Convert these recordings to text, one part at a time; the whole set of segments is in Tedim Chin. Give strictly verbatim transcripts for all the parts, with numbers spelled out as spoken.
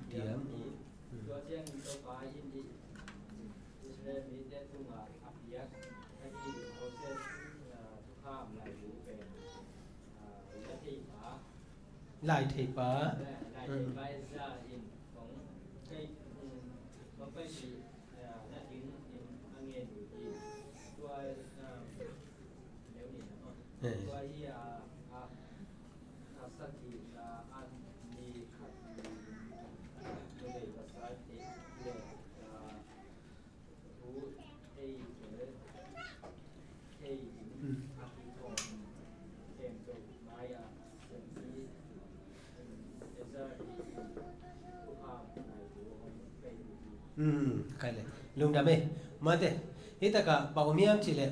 Diam. Tua ciangin Topa in Israel mite tungah a piak a hi Moses, ah, thukham laibu pen, ah, Lai theipa. Lai theipa. Lai theipa Ezra in hong thei, hong paipih, ah, na dingin a ngen uh hi. Tua, ah, Tua hi a, a, a sagih a, a ni khat ni, ni lei pasal te le, a, thu thei te, thei ding a kikhawm khempeuh mai a, Semsi, Ezra hi, thukham nai tu hong pei hi. Khai le, lungdam e, mate, hi taka bang om hiam cih leh,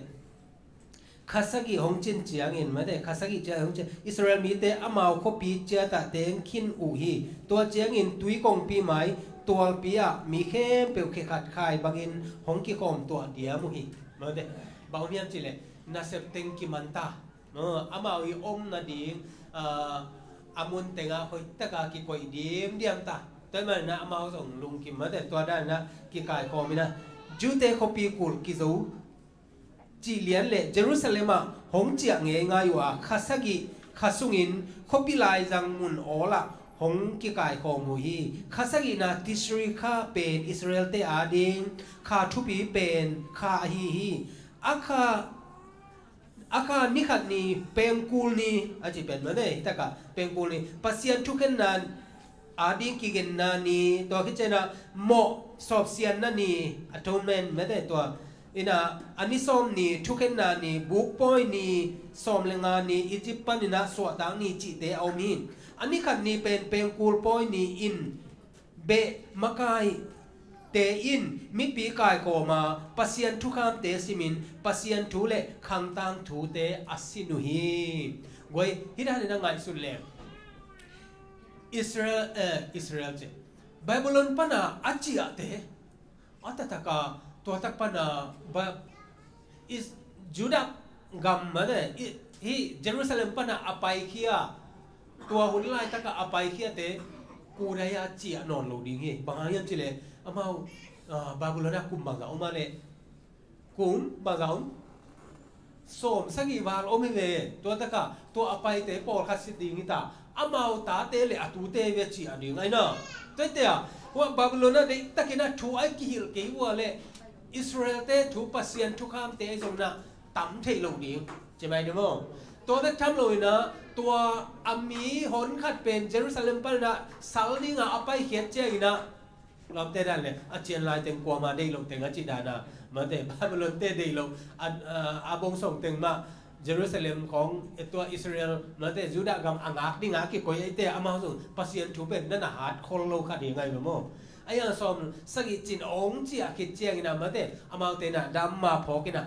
kha sagih hong cin ciangin, mate, kha sagih ciang hong cin, Israel mite amau khuapi ciatah teng khin uh hi. Tua ciangin tui kongpi mai tualpi ah mi khempeuh khe khat khai bangin hong kikhawm tuah diam uh hi. Mate, bang om hiam cih leh, nasep teng kiman ta. Amau i om nading, ah, a mun tengah hoih taka kikoih dimdiam ta. Tua ahih manin amau zong lungkim, mate, tua dan in kikaikhawm in, Jew-te khuapi kul kizo cih lian le Jerusalem ah hong ciah ngeingai uh a, kha sagih kha sungin khuapi laizang mun awl ah hong kikaikhawm uh hi. Kha sagihna Tishri kha pen Israel-te ading kha thupi pen kha ahi hi. A kha, a kha ni khat ni, pengkul ni a ci pen, mate, hi taka pengkul ni, Pasian thukhenna ading kigenna ni, tua khit ciangin mawh sawpsianna ni, atonement, mate, tua in, a ni sawm ni, thukhenna ni, bukpawi ni, sawm le nga ni, Egypt panin suahtak ni cihte a om hi. A ni khat ni pen pengkul pawi ni in beh makaite in mipi kaikhawm a, Pasian thukhamte simin Pasian thu le khangtang thute a sin uh hi. Guai, hi dan in a ngaihsun leng, Israel, eh, Israel ci, Babylon pana a ciahte, a taktak a, tua tak pana, ba, is, Judah gam, mate, i, hi Jerusalem pana a paikhia, tua hun laitaka a paikhiate, kudai a ciah nawn lo ding hi. Bang hang hiam cih leh, amau, ah, Babylon ah kum bangzah om a leh, kum bangzah om? Sawm sagih val om hi ve. Tua taka tua a paite pawlkhat si ding hi ta. Amau tate le a tute ve ciah ding ahi na. Tuate a, hua Babylon ah deihtakin a thu a kihilh kei uh a leh, Israel-te thu, Pasian thukhamte ahi zongin tam thei lo ding. Ci mai ding maw? Tua bek tham lo in, tua a mi honkhat pen Jerusalem panin sal dinga a paikhiat ciangin, lawmte dan le, a cian lai teng kuama deih loh teng a cih dan a, mate, Babylon-te deih loh, a, a, a bawngsawng teng mah, Jerusalem khawng, tua Israel, mate, Judah gam a ngak dinga kikoih ahih teh, amau zong Pasian thu pen na na hat khol lo kha ding ahi ve maw? Ahi hang sawm sagih cin hong ciah khit ciangin, mate, amaute in damna phawkin,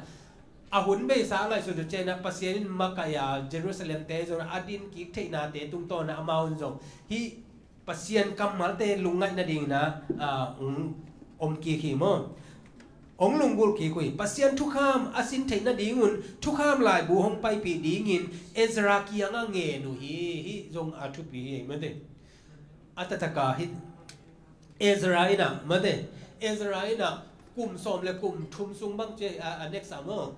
a hun beisa ngaihsut uh ciangin, Pasian in makaih a, Jerusalem-te zong a din kik theihnate tungtawnin amau in zong hih Pasian kammalte lungngaih nadingin, ah, hong om kik hi maw? Hong lunggulh kik uh hi. Pasian thukham a sin theih nadingun thukham laibu hong paipih dingin Ezra kiangah ngen uh hi. Hih zong a thupi hi, mate. A taktak a hih Ezra in, mate, Ezra in kum sawm le kum thum sung bang ci a, a next a maw?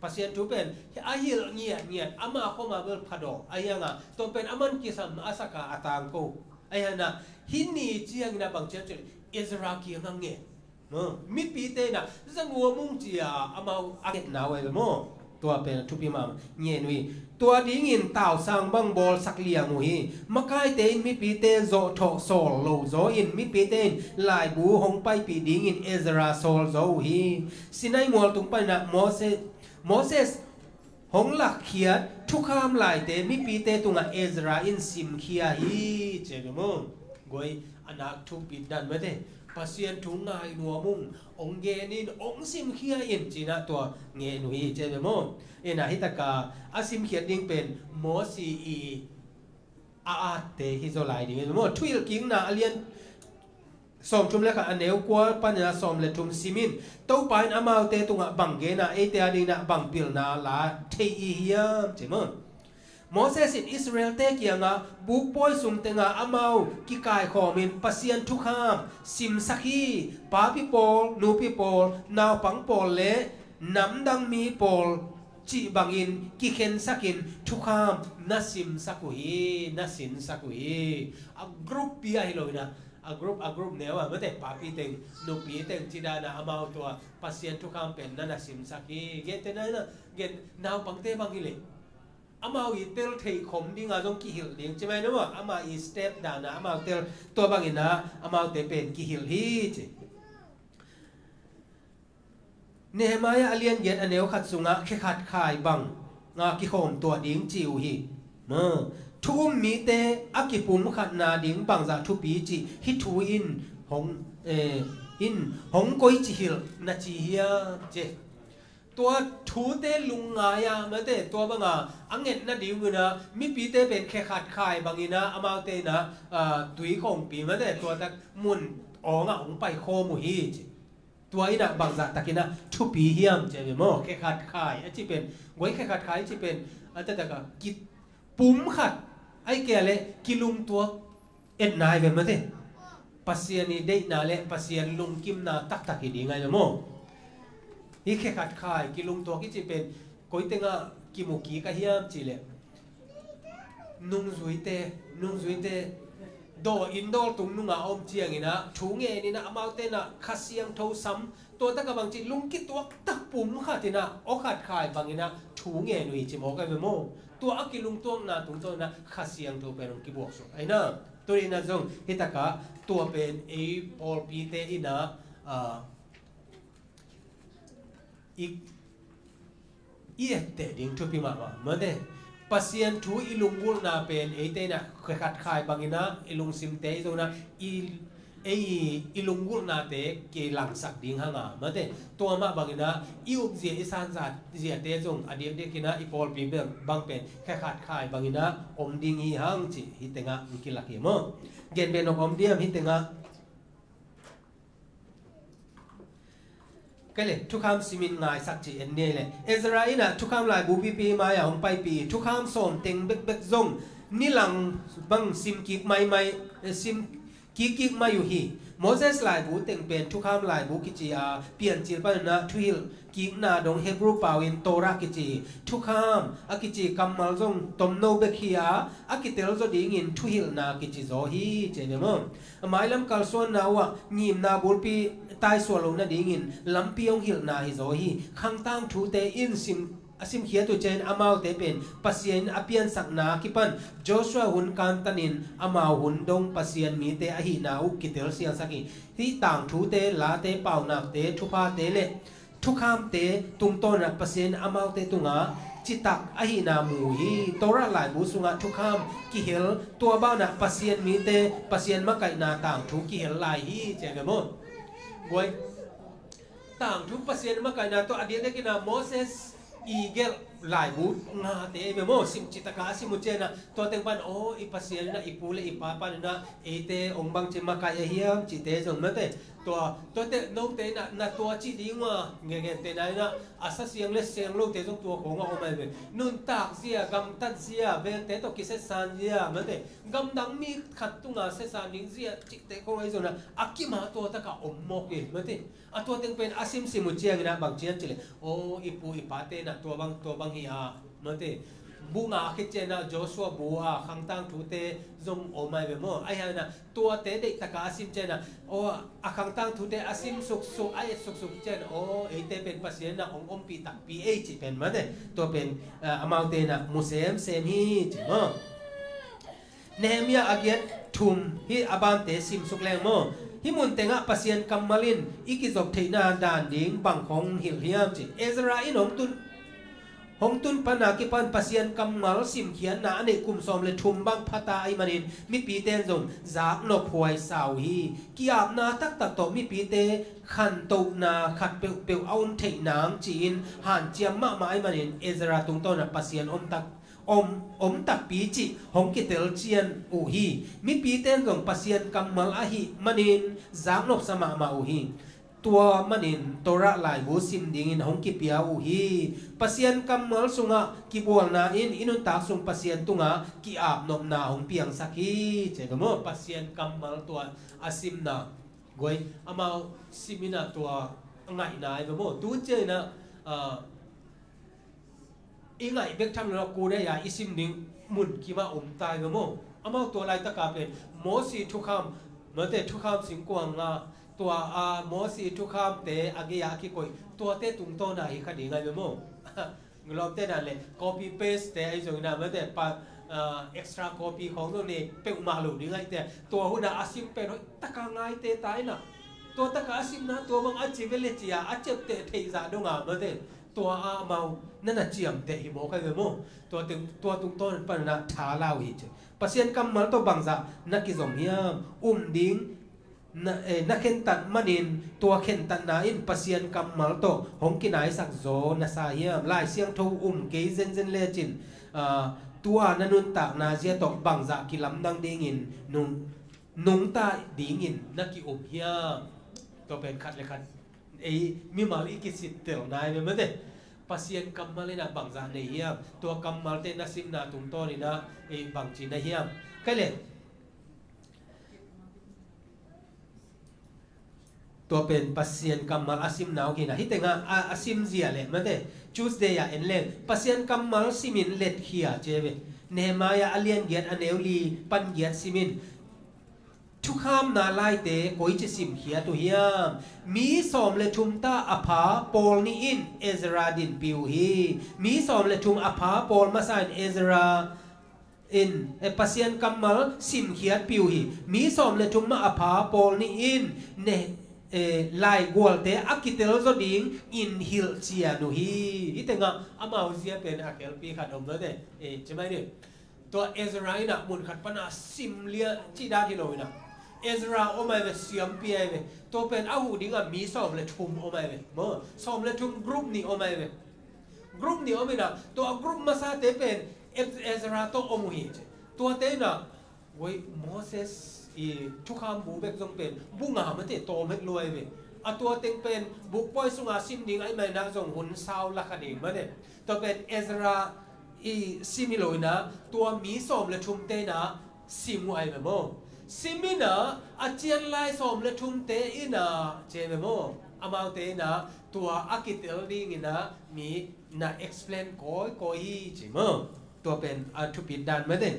Pasian thu pen a hilh ngiatngiat, ama khuama bel phadawng ahi hang a, tua pen aman kisam a sak a, a tangko ahi hang a, hih ni ciangin bang ci hiam cih leh Ezra kiangah ngen. Mipite in za nuam ung ci a, amau a ngetna uh ahi ve maw? Tua pen a thupi mahmah, ngen uh hi. Tua dingin tausang bang bawlsak liang uh hi. Makaite in mipite zawhthawh sawl lo zaw in, mipite in laibu hong paipih dingin Ezra sawl zaw uh hi. Sinai mual tung panin Moses, Moses hong lakkhiat thukham laite mipite tungah Ezra in simkhia hi, ci ve maw? Guai, a nak thupit dan, mate. Pasian thu ngai nuam ung, hong gen in, hong simkhia in, ci-in tua ngen uh hi, ci ve maw? Ina, hih taka a simkhiat ding pen Mosi i a atte hi zaw lai ding hi maw? Thuhilhkikna a lian sawmthum le khat, a neu kua panin sawm le thum sim in. Topa in amaute tungah bang gen a, eite adingin bang pilna la thei i hiam, ci maw? Moses in Israel-te kiangah bukpawi sung tengah amau kikaikhawmin Pasian thukham simsak hi. Papi pawl, nupi pawl, naupang pawl le namdang mi pawl cih bangin kikhensakin thukham na simsak uh hi, na sinsak uh hi. A group pi ahi lo inah, a group, a group neu a, mate, papi teng, nupi teng ci dana amau tua Pasian thukham pen na na simsak hi. Gente na, na, gen, naupangte bang hi le. Amau i tel thei khom dinga zong kihilh ding ci mai no maw? Amau i step dana amau tel tua bangina amaute pen kihilh hi ci. Nehemiah a lian giat a neu khat sungah khe khat khai bang a kikhawm tuah ding ci uh hi. Thu um mite a kipum khatna ding bangzah thupi cih hih thu in hong, eh, in hong koi ci hilh na ci hiam ci. Tua thute lungngai-a, mate, tua banga a ngetna dinguna mipite pen khe khat khai bangina amaute ina, ah, tui kongpi, mate, tua tak mun awnga hong pai khawm uh hi ci. Tua ina bangzah takina thupi hiam ci ve maw? Khe khat khai a ci pen, guai khe khat khai a ci pen a taktak a kipum khat ai kei le kilungtuak et nai ve mate. Pasian i deihna le Pasian lungkimna taktak hi ding ai ve maw? Hi khe khat khai kilungtuak i ci pen koi tengah kimu kik a hiam ci le nungzuite, nungzuite daw inn dawl tung nunga om ciangina thu ngenina amaute na Kha Siangtho sam tua taka bangci lungkituak tak pum khatina aw khat khai bangina thu ngen uh hi ci mawk ai ve maw? Tua a kilungtuakna tungtawna Kha Siangtho pen hong kibuak suk aina. Tuina zong hitaka tua pen ei pawlpite ina, ah, i i etteh ding thupi mahmah mate. Pasian thu i lunggulhna pen eite ina khe khat khai bangina i lungsimte i zona i, ei i lunggulhnate kilangsak ding hanga mate. Tua mah bangina i upzia i sanzat ziate zong a diakdiakina i pawlpi bang pen khe khat khai bangina om ding hi hang ci hi tengah kilak hi maw? Gen ben nok om diam hi tengah. Kei le thukham simin ngaisak ci en ni le Ezra ina thukham laibu pipi mai-a hong paipi thukham sawm teng bekbek zong nilang bang sim kik maimai, eh, sim kik kik mai uh hi. Moses laibu teng pen thukham laibu kici a Piancil panina thuhilh kikna dong Hebrew pau in Torah kici thukham a kici kammal zong tomno bek hi a a kitel zaw dingin thuhilhna kici zaw hi ci ve maw? A mailam kalsuanna uhah ngimna bulpi taisuah loh nadingin lampi hong hilhna hi zaw hi. Khangtang thute in sim a simkhiat uh ciangin amaute pen Pasian in a piansakna kipan Joshua hun kantanin amau hun dong Pasian mite ahihna uh kitel siangsak hi. Hih tangthute, late, paunakte, thuphate le thukhamte tungtawnah Pasian amaute tungah citak ahihna mu hi. Torah laibu sungah thukham kihel tua banah Pasian mite Pasian makaihna tangthu kihel lai hi ci a ve maw? Guai tangthu Pasian makaihna tua a diakdiakina Moses i gelh laibu ngate ei ve maw? Sim citaka a sim uh ciangina tua teng pan aw i Pasian ina i pu le i pa panina eite ong bangci makaih a hiam cite zong mate. Tua tuate note ina na tua ci ding ua ngengente na ina a sa siang le siang lote zong tua khawng a om ai ve. Nuntak zia, gamtat zia, vengte tawh kisesan zia mate. Gamdang mi khat tunga sesan ding zia cite khawng ai zona a kima tua taka om mawk hi mate. A tua teng pen a simsim uh ciangina bang cian cileh aw i pu i pate na tua bang tua bang hi a mate. Bunga a khit ciana Joshua bu a khangtang thute zong om ai ve maw? Ai hana tuate deihtaka a sim ciana aw a khangtang thute a sim suksuk a et suksuk ciana aw eite pen Pasian na ong ompih takpi ei ci pen mate. Tua pen, ah, amaute na mu semsem hi ci maw? Nehemiah a giat thum hi a bante simsuk leng maw? Hih mun tengah Pasian kammal in i kizop theihna dan ding bang khong hilh hiam ci. Ezra in hong tun hong tun pana kipan Pasian kammal simkhiatna a neih kum sawm le thum bang phata ahi manin mipite in zong zaknop huai sa uh hi. Ki-apna taktak tawh mipite khantohna khat peuhpeuh a om theih nang ci-in hanciam mahmah ahi manin Ezra tungtawnah Pasian om tak om, om takpi cih hong kitel cian uh hi. Mipite in zong Pasian kammal ahi manin zaknopsa mahmah uh hi. Tua manin Torah laibu sim dingin hong kipia uh hi. Pasian kammal sungah kibualna in i nuntak sung Pasian tungah ki-apnopna hong piangsak hi. Ci ve maw, Pasian kammal tua a simna. Guai, amau simin ah tua ngaihna ai ve maw. Tu ciangin ah, ah, i ngaih bek tham lo, kudai a i sim ding mun kim ah om ta ai ve maw. Amau tua laitaka pen Mosi thukham, mate, thukham singkuang a, tua a Mosi thukhamte a gei a kikoih, tuate tungtawn a hi kha ding ai ve maw. Lawmte dan le copy paste te ahi zongin ah, mate, pa, ah, extra copy khawng zong nei peuhmah lo ding ahih teh, tua hun ah a sim pen hoih taka ngaite ta in ah, tua taka a simna tua bang a ci ve le ci a, a ciapteh theih zah dong a, mate, tua a amau na na ciamteh hi mawk ai ve maw. Tua teng, tua tungtawn pan na tha la uh hi ci. Pasian kammal tawh bangzah na kizom hiam? Um ding na, eh, na khentat manin tua khentatna in Pasian kammal tawh hong kinaisak zaw na sa hiam? Lai Siangtho um kei zenzen lecin, ah, tua na nuntakna zia tawh bangzah kilamdang dingin nung, nungta dingin na ki-um hiam? Tua pen khat le khat ei mimal i kisittelna ai ve mate. Pasian kammal in ah bangzah nei hiam? Tua kammalte na simna tungtawn in ah ei bangci na hiam? Kei le Tua pen Pasian kammal a simna uh hi na. Hih tengah a, a simzia le mate, Tuesday ah en leng Pasian kammal simin letkhia ci ve. Nehemiah a lian giat a neu li pan giat simin, thukhamna laite koici simkhiat uh hiam? Mi sawm le thum ta a pha pawl nih in Ezra dinpih uh hi. Mi sawm le thum a pha pawl masa in Ezra in, eh, Pasian kammal simkhiatpih uh hi. Mi sawm le thum mah a pha pawl nih in ne, eh, laigualte a kitel zaw dingin hilhcian uh hi. Hih tengah amau zia pen a kelpi khat om lo te, eh, ci mai ni. Tua Ezra in ah mun khat pan a sim lian cih dan hi lo in ah, Ezra om ai ve, siampi ai ve. Tua pen a huh ding a mi sawm le thum om ai ve. Maw, sawm le thum group nih om ai ve. Group nih om in ah, tua group masate pen Ez-, Ezra tawh om uh hi ci. Tuate in ah, wei, Moses i thukham bu bek zong pen bu nga mate tawm het lo ai ve. A tua teng pen bukpawi sunga sim ding ahih manin ah zong hun sau lak kha ding mate. Tua pen Ezra i sim hi lo in ah, tua mi sawm le thumte in ah sim uh ai ve maw. Sim in ah a cian lai sawm le thumte in ah ci ai ve maw. Amaute in ah tua a kitel dingin ah mi na explain kawikawi hi ci maw. Tua pen a thupit dan mate.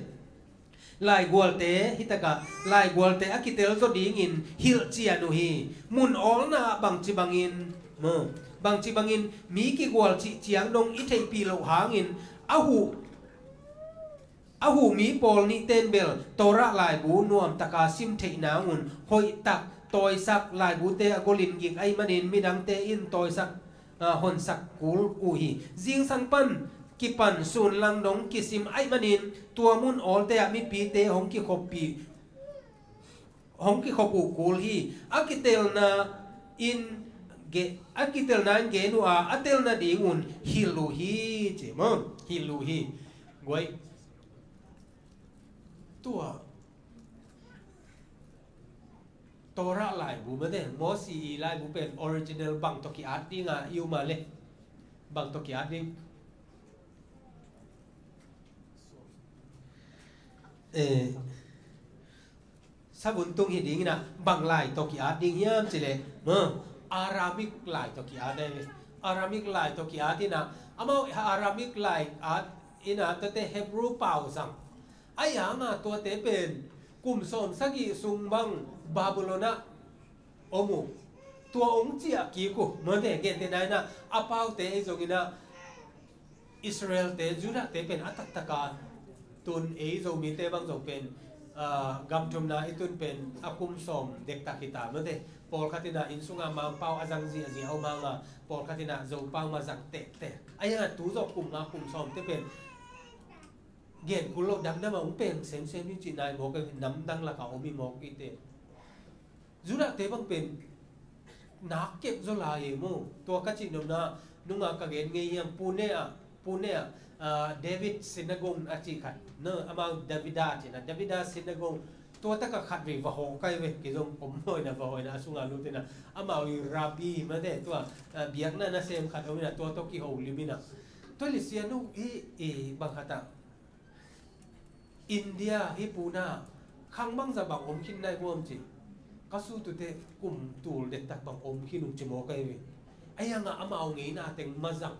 Laigualte, hih takah laigualte a kitel zaw dingin hilhcian uh hi. Mun awlna ah bangci bangin, maw, bangci bangin mi kigual cih ciang dong i theihpih loh hangin a huh, a huh mi pawl nihte in bel Torah laibu nuamtaka sim theih nang un hoihtak tawisak laibute a golin gik ahih manin midangte in tawisak, ah, honsak kul uh hi. Zingsang pan kipan sunlang dong kisim ahih manin tua mun awlte ah mipite hong kikhoppih, hong kikhop uh kul hi. A kitelna in ge-, a kitelna in gen uh a, a telna dingun hilh uh hi, ci maw, hilh uh hi. Guai. Tua Torah laibu mate, Mosi i laibu pen original bang tawh ki-at ding a i um a le, bang tawh ki-at ding. Eh, sabun tung hi ding in ah bang lai tawh ki-at ding hiam ci le, maw, Aramaic lai tawh ki-at ai ve. Aramaic lai tawh ki-at in ah, amau Aramaic lai at in ah tuate Hebrew pau zang. Ahi hang a tuate pen kum sawm sagih sung bang Babylon ah om uh. Tua hong ciah kik uh. Mawte, gentehna in ah, a paute ahi zongin ah, Israelte, Judahte pen a taktaka tun, ei Zomite bang zong pen, ah, gam thumna i tun pen a kum sawm dektak hi ta. Mawte, pawlkhat in ah inn sunga Mangpau a zang zihziah a om hang a, pawlkhat in ah Zopau mah zang tehteh. Ahi hang a tu zawh kum nga kum sawmte pen gen kul lo, damdam a hong peng semsem hi cih nai mawk e, namdang lakah om hi mawk hi te. Judahte bang pen nak kep zaw lai e maw. Tua ka cih nopna nunga ka gen ngei hiam, Pune ah, Pune ah, ah, David Synagogue a cih khat, no, amau Davida cihna, Davida Synagogue, Tua taka khat vei va hawh kai ve, kei zong om hawina, va hawina a sunga lut ina, amau i rabbi mate, tua, ah, biakna nasem khat om ina, tua tawh kiho lim ina. Tua leh sianu i, i bang khat ah, India hi puna, khang bangzah bang om khin nai guam ci. Ka sutute kum tul det tak bang om khin ung ci maw kai ve. Ahi hangah amau ngeina teng mazang,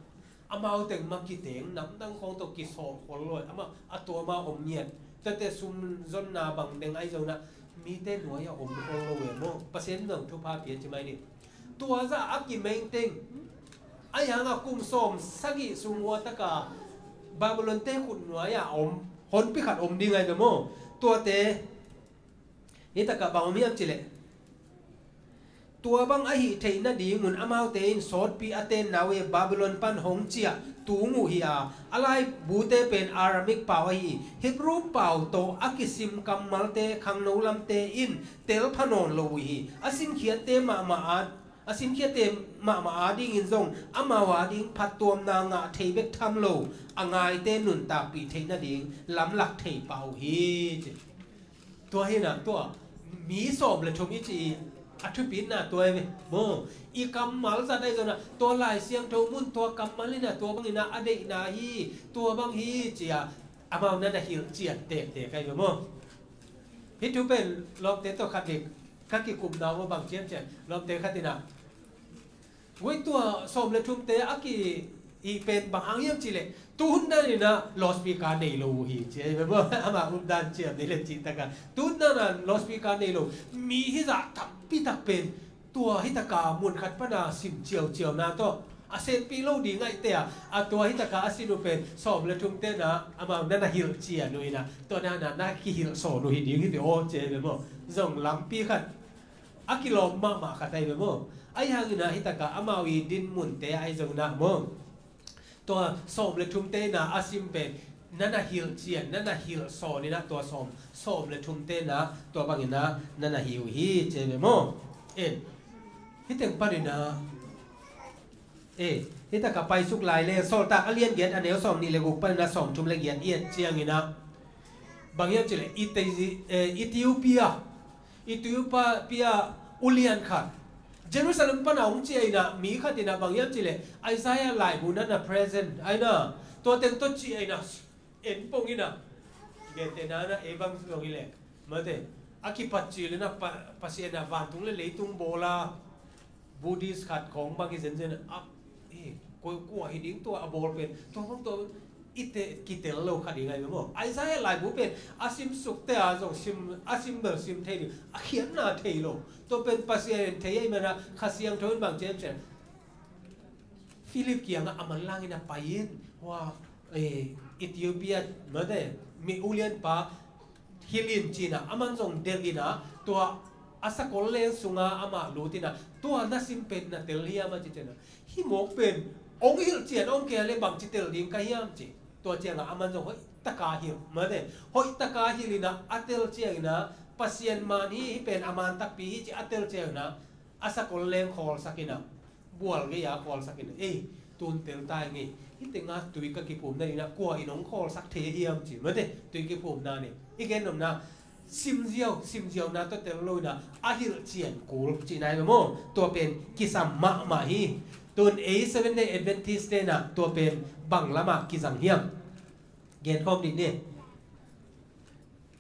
amau teng ma kiteng, namdang khawng tawh kisawh khol lo, amau a tua amau om ngiat. Tuate sum zonna bang deng ahi zongin ah mite nuai-ah om khol lo ve maw. Pasian zong thupha pia ci mai ni. Tua zah a kimeng teng, ahi hangah kum sawm sagih sung ua taka Babylon-te khut nuai-ah om, honpi khat om ding ahi ve maw. Tuate hi takah bang om hiam ci leh, tua bang ahih theih nadingun amaute in sawtpi a tenna uh hi, Babylon pan hong ciah tung uh hi a, a laibute pen Aramaic pau ahi, Hebrew pau tawh a kisim kammalte khangno lamte in tel pha nawn lo uh hi. A simkhiatte mahmah a, a simkhiatte mahmah adingin zong amau ading phattuamna ngah thei bek tham lo, a ngaite nuntakpih theih nading lamlak thei pah uh hi, ci. Tua hi na, tua mi sawm le thum i ci i a thupitna tua hi ve maw. I kammal zat ahi zongin ah tua Lai Siangtho mun tua kammal hi na, tua bangin ah a deihna hi, tua bang hi ci-a amau na na hilh cian tektek ahi ve maw. Hih thu pen lawmte tawh khat ding ka kikupna uh a bang ciamciam, lawmte khat in ah, ui, tua sawm le thumte a ki, i pen bang hang hiam ci leh, tu hun dan in ah loudspeaker nei lo uh hi ci ahi ve maw. Amah updan ciam ni le cih takah tu hun dan ah loudspeaker nei lo. Mi hizah tampi tak pen tua hi taka mun khat pana sim ciauciauna tawh a senpih lo ding ahih teh a, a tua hi taka a sin uh pen sawm le thumte na amau na na hilh cian uh in ah, tua na na na kihilh sawn uh hi ding hi ve aw ci ahi ve maw. Zong lampi khat a kilawm mahmah khat ahi ve maw. Ahi hangin ah hi takah amau i dinmunte ahi zongin ah maw, tua sawm le thumte na a sim pen na na hilh cian, na na hilh sawn in ah tua sawm, sawm le thumte na tua bangin ah na na hi uh hi ci ahi ve maw. En, hih teng panin ah, eh, hih takah paisuk lai le, Sawltak a lian giat a neu sawm nih le guk panin ah sawm thum le giat i et ciangin ah, bang hiam ci leh, Eti-, eh, Ethiopia, Ethiopia ulian khat Jerusalem pana hong ciah in ah, mi khat in ah bang hiam ci leh, Isaiah laibu na na present ahi na, tua teng tawh ciah in ah, en pong in ah, gente na na, ei bang zong hi leh, mate, a kipat cil in ah, Pa-, Pasian a vantung le leitung bawl a, Buddhist khat khawng bang hi zenzen a, eh, koi kua hi ding tua a bawl pen, tua bang tua i te, kitel lo kha ding ahi ve maw. Isaiah laibu pen a simsuk te a zong sim, a sim bel sim thei ding, a khiatna thei lo. Tua pen Pasian in thei ahih manin ah Kha Siangtho in bang ciamciam, Philip kiangah a manlang in a pai in, hua, eh, Ethiopia mate, mi ulianpa hilh in ci-in ah, aman zong delh in ah, tua a sakol leng sungah amah lut in ah, tua na sim pen na tel hiam a ci ciangin ah, hih mawk pen hong hilh cian om kei a leh bangci tel ding ka hiam ci. Tua ciangah aman zong hoih taka hilh mate, hoih taka hilh in ah a tel ciangin ah, Pasian man hi, hih pen a man takpi hi ci a tel ciangin ah, a sakol leng khawlsak in ah, bual gei-a khawlsak in, ei, tun tel ta ing ei. Hih tengah tui ka kiphumna in ah kua in hong khawlsak thei hiam ci mate, tui kiphumna ni. I gen nopna, simziau, simziauna tawh tel lo in ah, a hilh cian kul cihna hi ve maw. Tua pen kisam mahmah hi. Tun ei Seventh Day Adventist te in ah tua pen bang lamah kizang hiam? Gen khawm dih ni.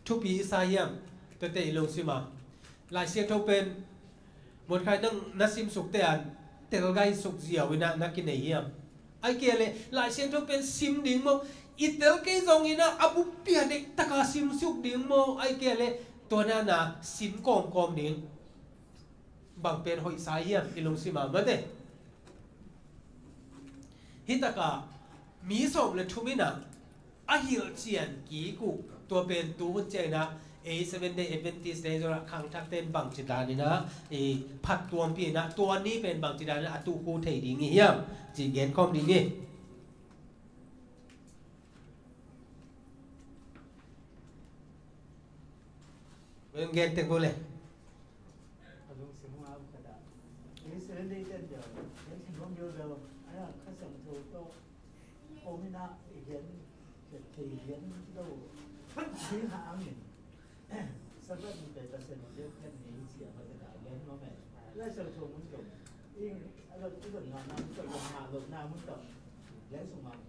Thupi i sa hiam? Tuate i lungsim a Lai Siangtho pen, Mawtkhai, nang na simsuk te a tel gai suk ziau in ah na kinei hiam? Ahih kei leh Lai Siangtho pen sim ding maw, i tel kei zongin ah a buppi a deih taka simsuk ding maw, ahih kei leh tua na na sim kawmkawm ding? Bang pen hoihsa hiam i lungsim a mate? Hih takah mi sawm le thum in ah a hilh cian kik uh, tua pen tu hun ciangin ah ei Seventh Day Adventist te zong ah khangthakte in bangci dan in ah i phattuampih in ah, tua ni pen bangci dan in ah a tukhu thei ding i hiam ci gen khawm dih ni. Ven gen tek bo le. A lungsim hong au khat ah, ei Seventh Day ten deuh, ei Khen Hom Yo deuh, a Kha Siangtho tawh om in ah i gen, thei gen lo ding hang in, Sabbath ni pen Pasian in biakpiak ni ci a, Pasian a gen nuam e. Lai Siangtho mun tawh, ing a lot, i lot ngahna mun tawh, i lot ngah lohna mun tawh gen suk mah.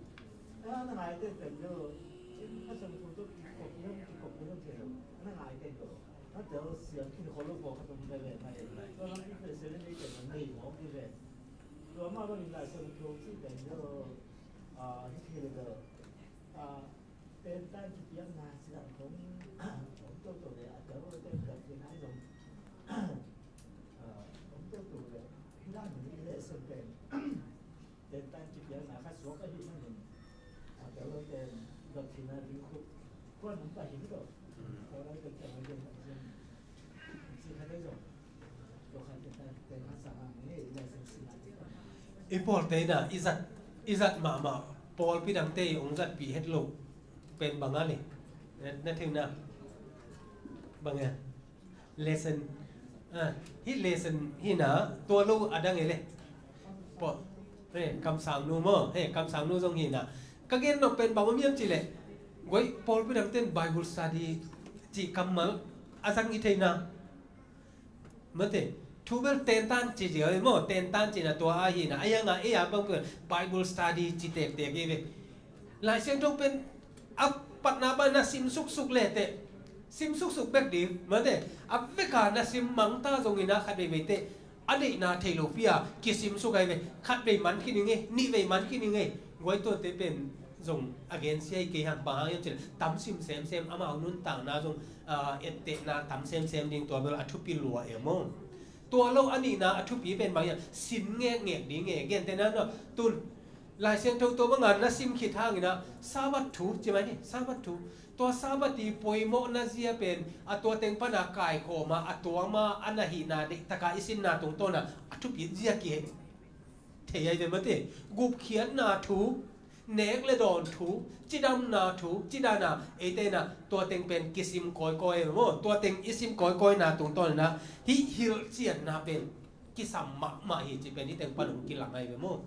A na ngai teng pen lo, Lai Siangtho tawh kikop i hong, kikop i hong thei lo. A na ngai teng lo. Na tel siam khin khol lo pawlkhat om veve mai. Tua lam i Pasian in ei teng lo nei mawk i ve. Tua mah bangin Lai Siangtho cih teng lo, ah, hi thei lo. Ah, Tentan kipiakna ci dan kong om toto le a tel lo te tel khin ai zong, ah, om toto le hi dan ni le sem pen. Tentan kipiakna kha suak ahih manin a tel lo ten dot thina ding khuk kuan om pah hi lo. Tua lai tel tel lo ten a zong ci kha dei zong. I pawlte in ah i zat, i zat mahmah pawlpi dangte i hong zatpih het loh pen bang a le? Na, na theihna bang e? Lesson, ah, hih lesson hi na, tua lo a dang e le? Pawl, he, kamsangnu maw? He, kamsangnu zong hi na. Ka gen nop pen bang om hiam cih leh, guai, pawlpi dangte in Bible study cih kammal a zang i theihna. Mate, thu bel tentan ci ziau hi maw, tentan cihna tua ahi na, a yang a, ei a bang pen Bible study ci tektek hi ve. Lai Siangtho pen a patna bang na sim suksuk le teh, sim suksuk bek ding, mate, a vek a na sim mang ta zongin a khat veivei teh, a deihna thei lo pi a kisim suk ahi ve, khat vei man khin ing e, nih vei man khin ing e, guai tuate pen zong a gensia hi kei hang, bang hang hiam cih leh tam sim semsem, amau nuntakna zong, ah, ettehna tam semsem ding, tua bel a thupi lua e maw. Tua lo a nihna a thupi pen bang hiam, sin ngekngek ding e, gentehna no, tun Lai Siangtho tua banga na sim khit hangin ah Sabbath thu ci mai ni, Sabbath thu. Tua Sabbath i poimawhna zia pen a tua teng pana kaikhawm a, a tuam a, a na hihna deih taka i sinna tungtawn a, a thupi zia kihei thei ahi ve mate. Gupkhiatna thu, nek le dawn thu, cidamna thu, cidana, eite na tua teng pen kisim kawikawi ahi ve maw. Tua teng i sim kawikawina tungtawn in ah hih hilhcianna pen kisam mahmah hi cih pen hih teng pan hong kilang ahi ve maw.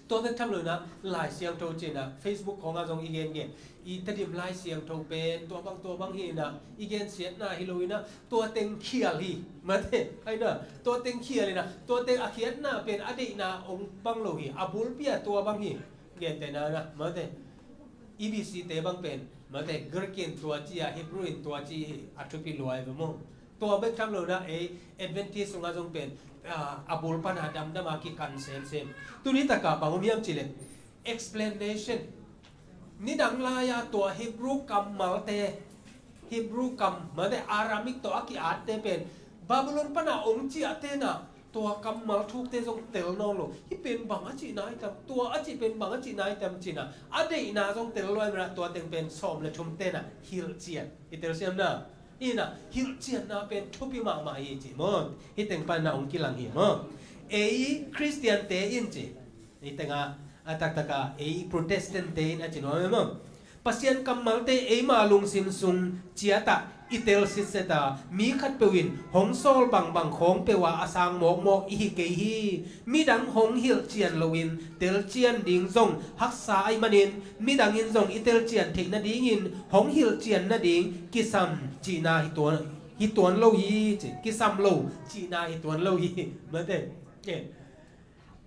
Tua bek tham lo in ah Lai Siangtho ci in ah Facebook khawngah zong i gengen, i Tedim Lai Siangtho pen tua bang tua bang hi in ah i gensiatna hi lo in ah tua teng khial hi mate, ahi na, tua teng khial in ah tua teng a khiatna pen a deihna hong bang lo hi, a bulpi ah tua bang hi. Gentehna na mate, E B C te bang pen mate, Greek in tua ci a, Hebrew in tua ci hi, a thupi lua ahi ve maw. Tua bek tham lo na, ei Adventist sungah zong pen, ah, a bul pana damdam a kikan semsem. Tuni taka bang om hiam cih leh explanation. Nidang lai-a tua Hebrew kammalte, Hebrew kam, mate, Aramaic tawh a ki-atte pen Babylon pana hong ciahte na tua kammal thukte zong tel nawn lo. Hih pen bang a cihna hi tam, tua a cih pen bang a cihna hi tam ci in ah a deihna zong tel lo a, tua teng pen sawm le thumte na hilhcian. I telsiam na. Hi na, hilhcianna pen thupi mahmah hi ci maw. Hih teng pan na hong kilang hi maw. Ei Khristiante in ci, hih tengah a taktak a ei Protestant te in a ci nuam hi maw. Pasian kammalte eima lungsim sung ciatah i tel sitset a, mi khatpeuh in hong sawl bangbang khawng peuh a a sang mawkmawk i hi kei hi. Midang hong hilhcian loin telcian ding zong haksa ahih manin, midang in zong i telcian theih nadingin hong hilhcian nading kisam cihna hi tuan, hi tuan lo hi ci, kisam lo cihna hi tuan lo hi. Mate,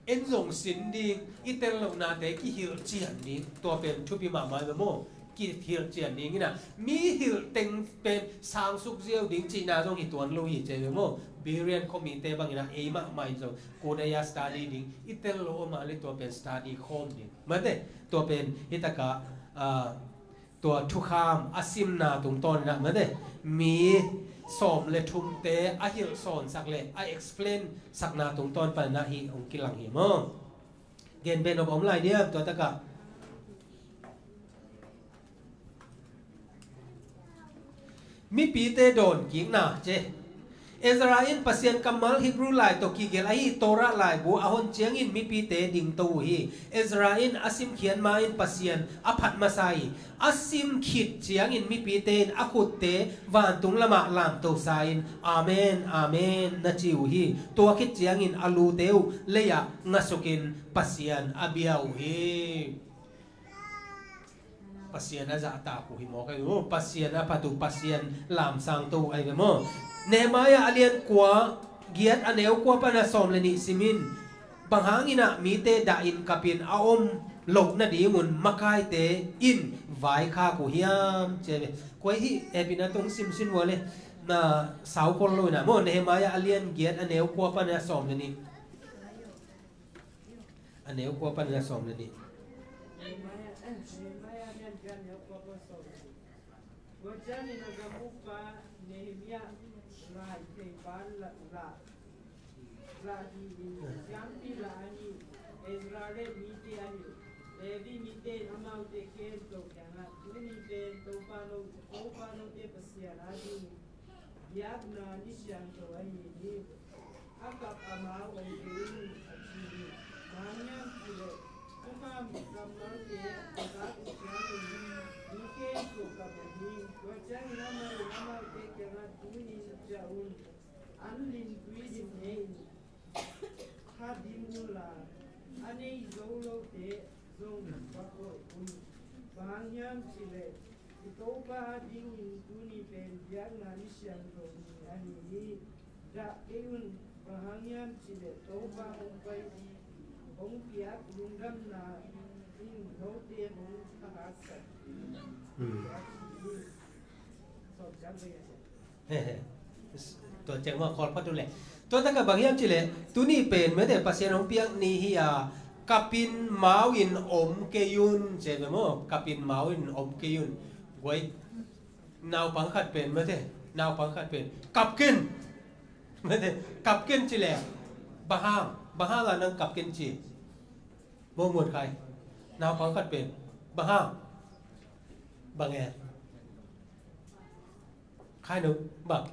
en zong sin ding, i tel lohnate kihilhcian ding, tua pen thupi mahmah ve maw. Kihilhcian ding in ah mi hilh teng pen sangsuk ziau ding cihna zong hi tuan lo hi ci ve maw. Berean khuamite bangin ah ei mahmah in zong Kodaia study ding, i tel loh om a le tua pen study khawm ding. Mate, tua pen hih takah, ah, tua thukham a simna tungtawn in ah mate, mi sawm le thumte a hilh sawnsak le a explain sakna tungtawn pan in ah hih hong kilang hi maw. Gen beh nop om lai diam tua takah. Mipite dawnkikna ci. Ezra in Pasian kammal Hebrew lai tawh kigelh ahi Torah laibu a hon ciangin mipite dingto uh hi. Ezra in a simkhiat ma-in Pasian a phat masa hi. A sim khit ciangin mipite in a khutte vantung lamah lamtosa in, "Amen, amen," na ci uh hi. Tua khit ciangin a lute uh lei-ah ngasukin Pasian a bia uh hi. Pasian a zahtak uh hi maw, ka hi maw? Pasian a phat uh, Pasian lamsangto uh ahi ve maw? Nehemiah a lian kua, giat a neu kua pan a sawm le nih sim in. Bang hangin ah mite dahin kapin a om loh nadingun makaite in vaikhak uh hiam, ci hi ve. Kua hi, hehpihna tawh simsim vua le, na sau khol lo in ah maw, Nehemiah a lian giat a neu kua pan a sawm le nih. A neu kua pan a sawm le nih. Nehemiah, eh, Nehemiah a lian giat a neu kua pan sawm le nih. Tua ciangin a gam ukpa Nehemiah lai theipa lah, lah, lah hi in, siampi lah ahi Ezra le mite ahi Levi mite in amaute khempeuh kiangah, tuni pen Topa no, Topa note Pasian ading biakna ni siangtho ahi hi. A kap amau om kei un, a ci hi. Bang hang hiam cih leh thukham kammalte a zak uh ciangin mi khempeuh kap uh hi. Tua ciangin amau in amaute kiangah, tuni-in ciah un, an lim tui lim ne in tha dim unla, a nei zo lote zong va khol un. Bang hang hiam cih leh i Topa adingin tuni pen biakna ni siangtho ni ahi hi. Dah kei un, bang hang hiam cih leh Topa hong pai, hong piak lungdamna in note hong thahatsak hi. Hmm. Sawm ciang ve a. He, he. Tua ciang mah khawl phat uh leh. Tua takah bang hiam cih leh, tuni pen mete Pasian hong piak ni hi a, kapin mau in om kei un, ci ve maw? Kapin mau in om kei un. Guai, naupang khat pen mete, naupang khat pen kap ken. Mete, kap ken ci leh. Bang hang, bang hang a nang kap ken ci? Maw, Muan Khai. Naupang khat pen bang hang? Bang e? Khai no, bang?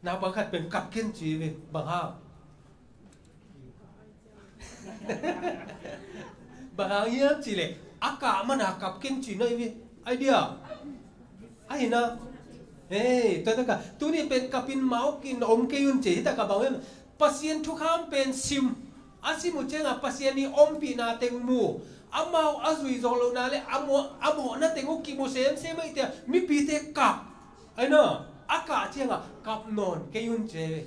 Naupang khat pen kap ken ci ve, bang hang? Bang hang hiam cih leh, a kah man a kap ken ci na hi ve. Idea. Ahi na. Hei, tua takah, tuni pen kapin mau in om kei un ci, hi takah bang hiam? Pasian thukham pen sim. A sim uh ciangah Pasian i ompihna teng mu. Amau a zui zawh lohna le a mawh, a mawhna teng uh kimu semsem ahih teh mipite kap. Ahi na, a kah ciangah kap nawn kei un ci.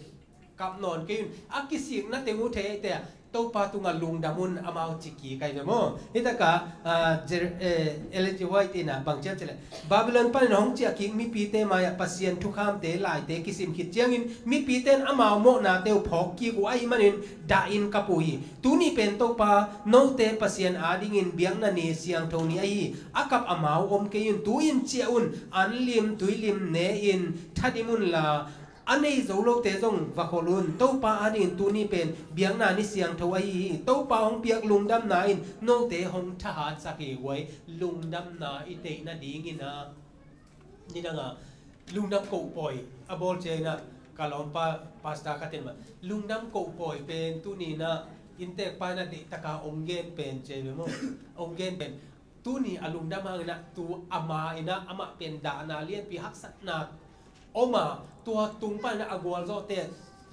Kap nawn kei un. A kisikna teng uh thei ahih teh Topa tungah lungdam un, amau ci kik ahi ve maw? Hi takah, ah, Jer-, eh, Ellen G. White in ah bang ci hiam cih leh, Babylon panin hong ciah kik mipite mai-ah Pasian thukhamte laite kisim khit ciangin mipite in amau mawhnate uh phawk kik uh ahih manin dahin kap uh hi. Tuni pen Topa note Pasian adingin biakna ni siangtho ni ahi hi. A kap amau om kei un, tu-in ciah un, an lim tui lim ne-in tha dim unla, a nei zo lote zong va khol un. Topa adingin tuni pen biakna ni siangtho ahi hi. Topa hong piak lungdamna in note hong thahatsak hi. Guai, lungdamna i theih nadingin ah, nidangah lungdam kohpawi a bawl ciangin ah, ka lawmpa pastor khat in mah, lungdam kohpawi pen tuni in ah innteekpa in ah deihtakin hong gen pen ci ve maw? Hong gen pen. Tuni a lungdam hangin ah tu ama in ah amah pen dahna lianpi haksatna om a, tua tung panin ah a gualzawhte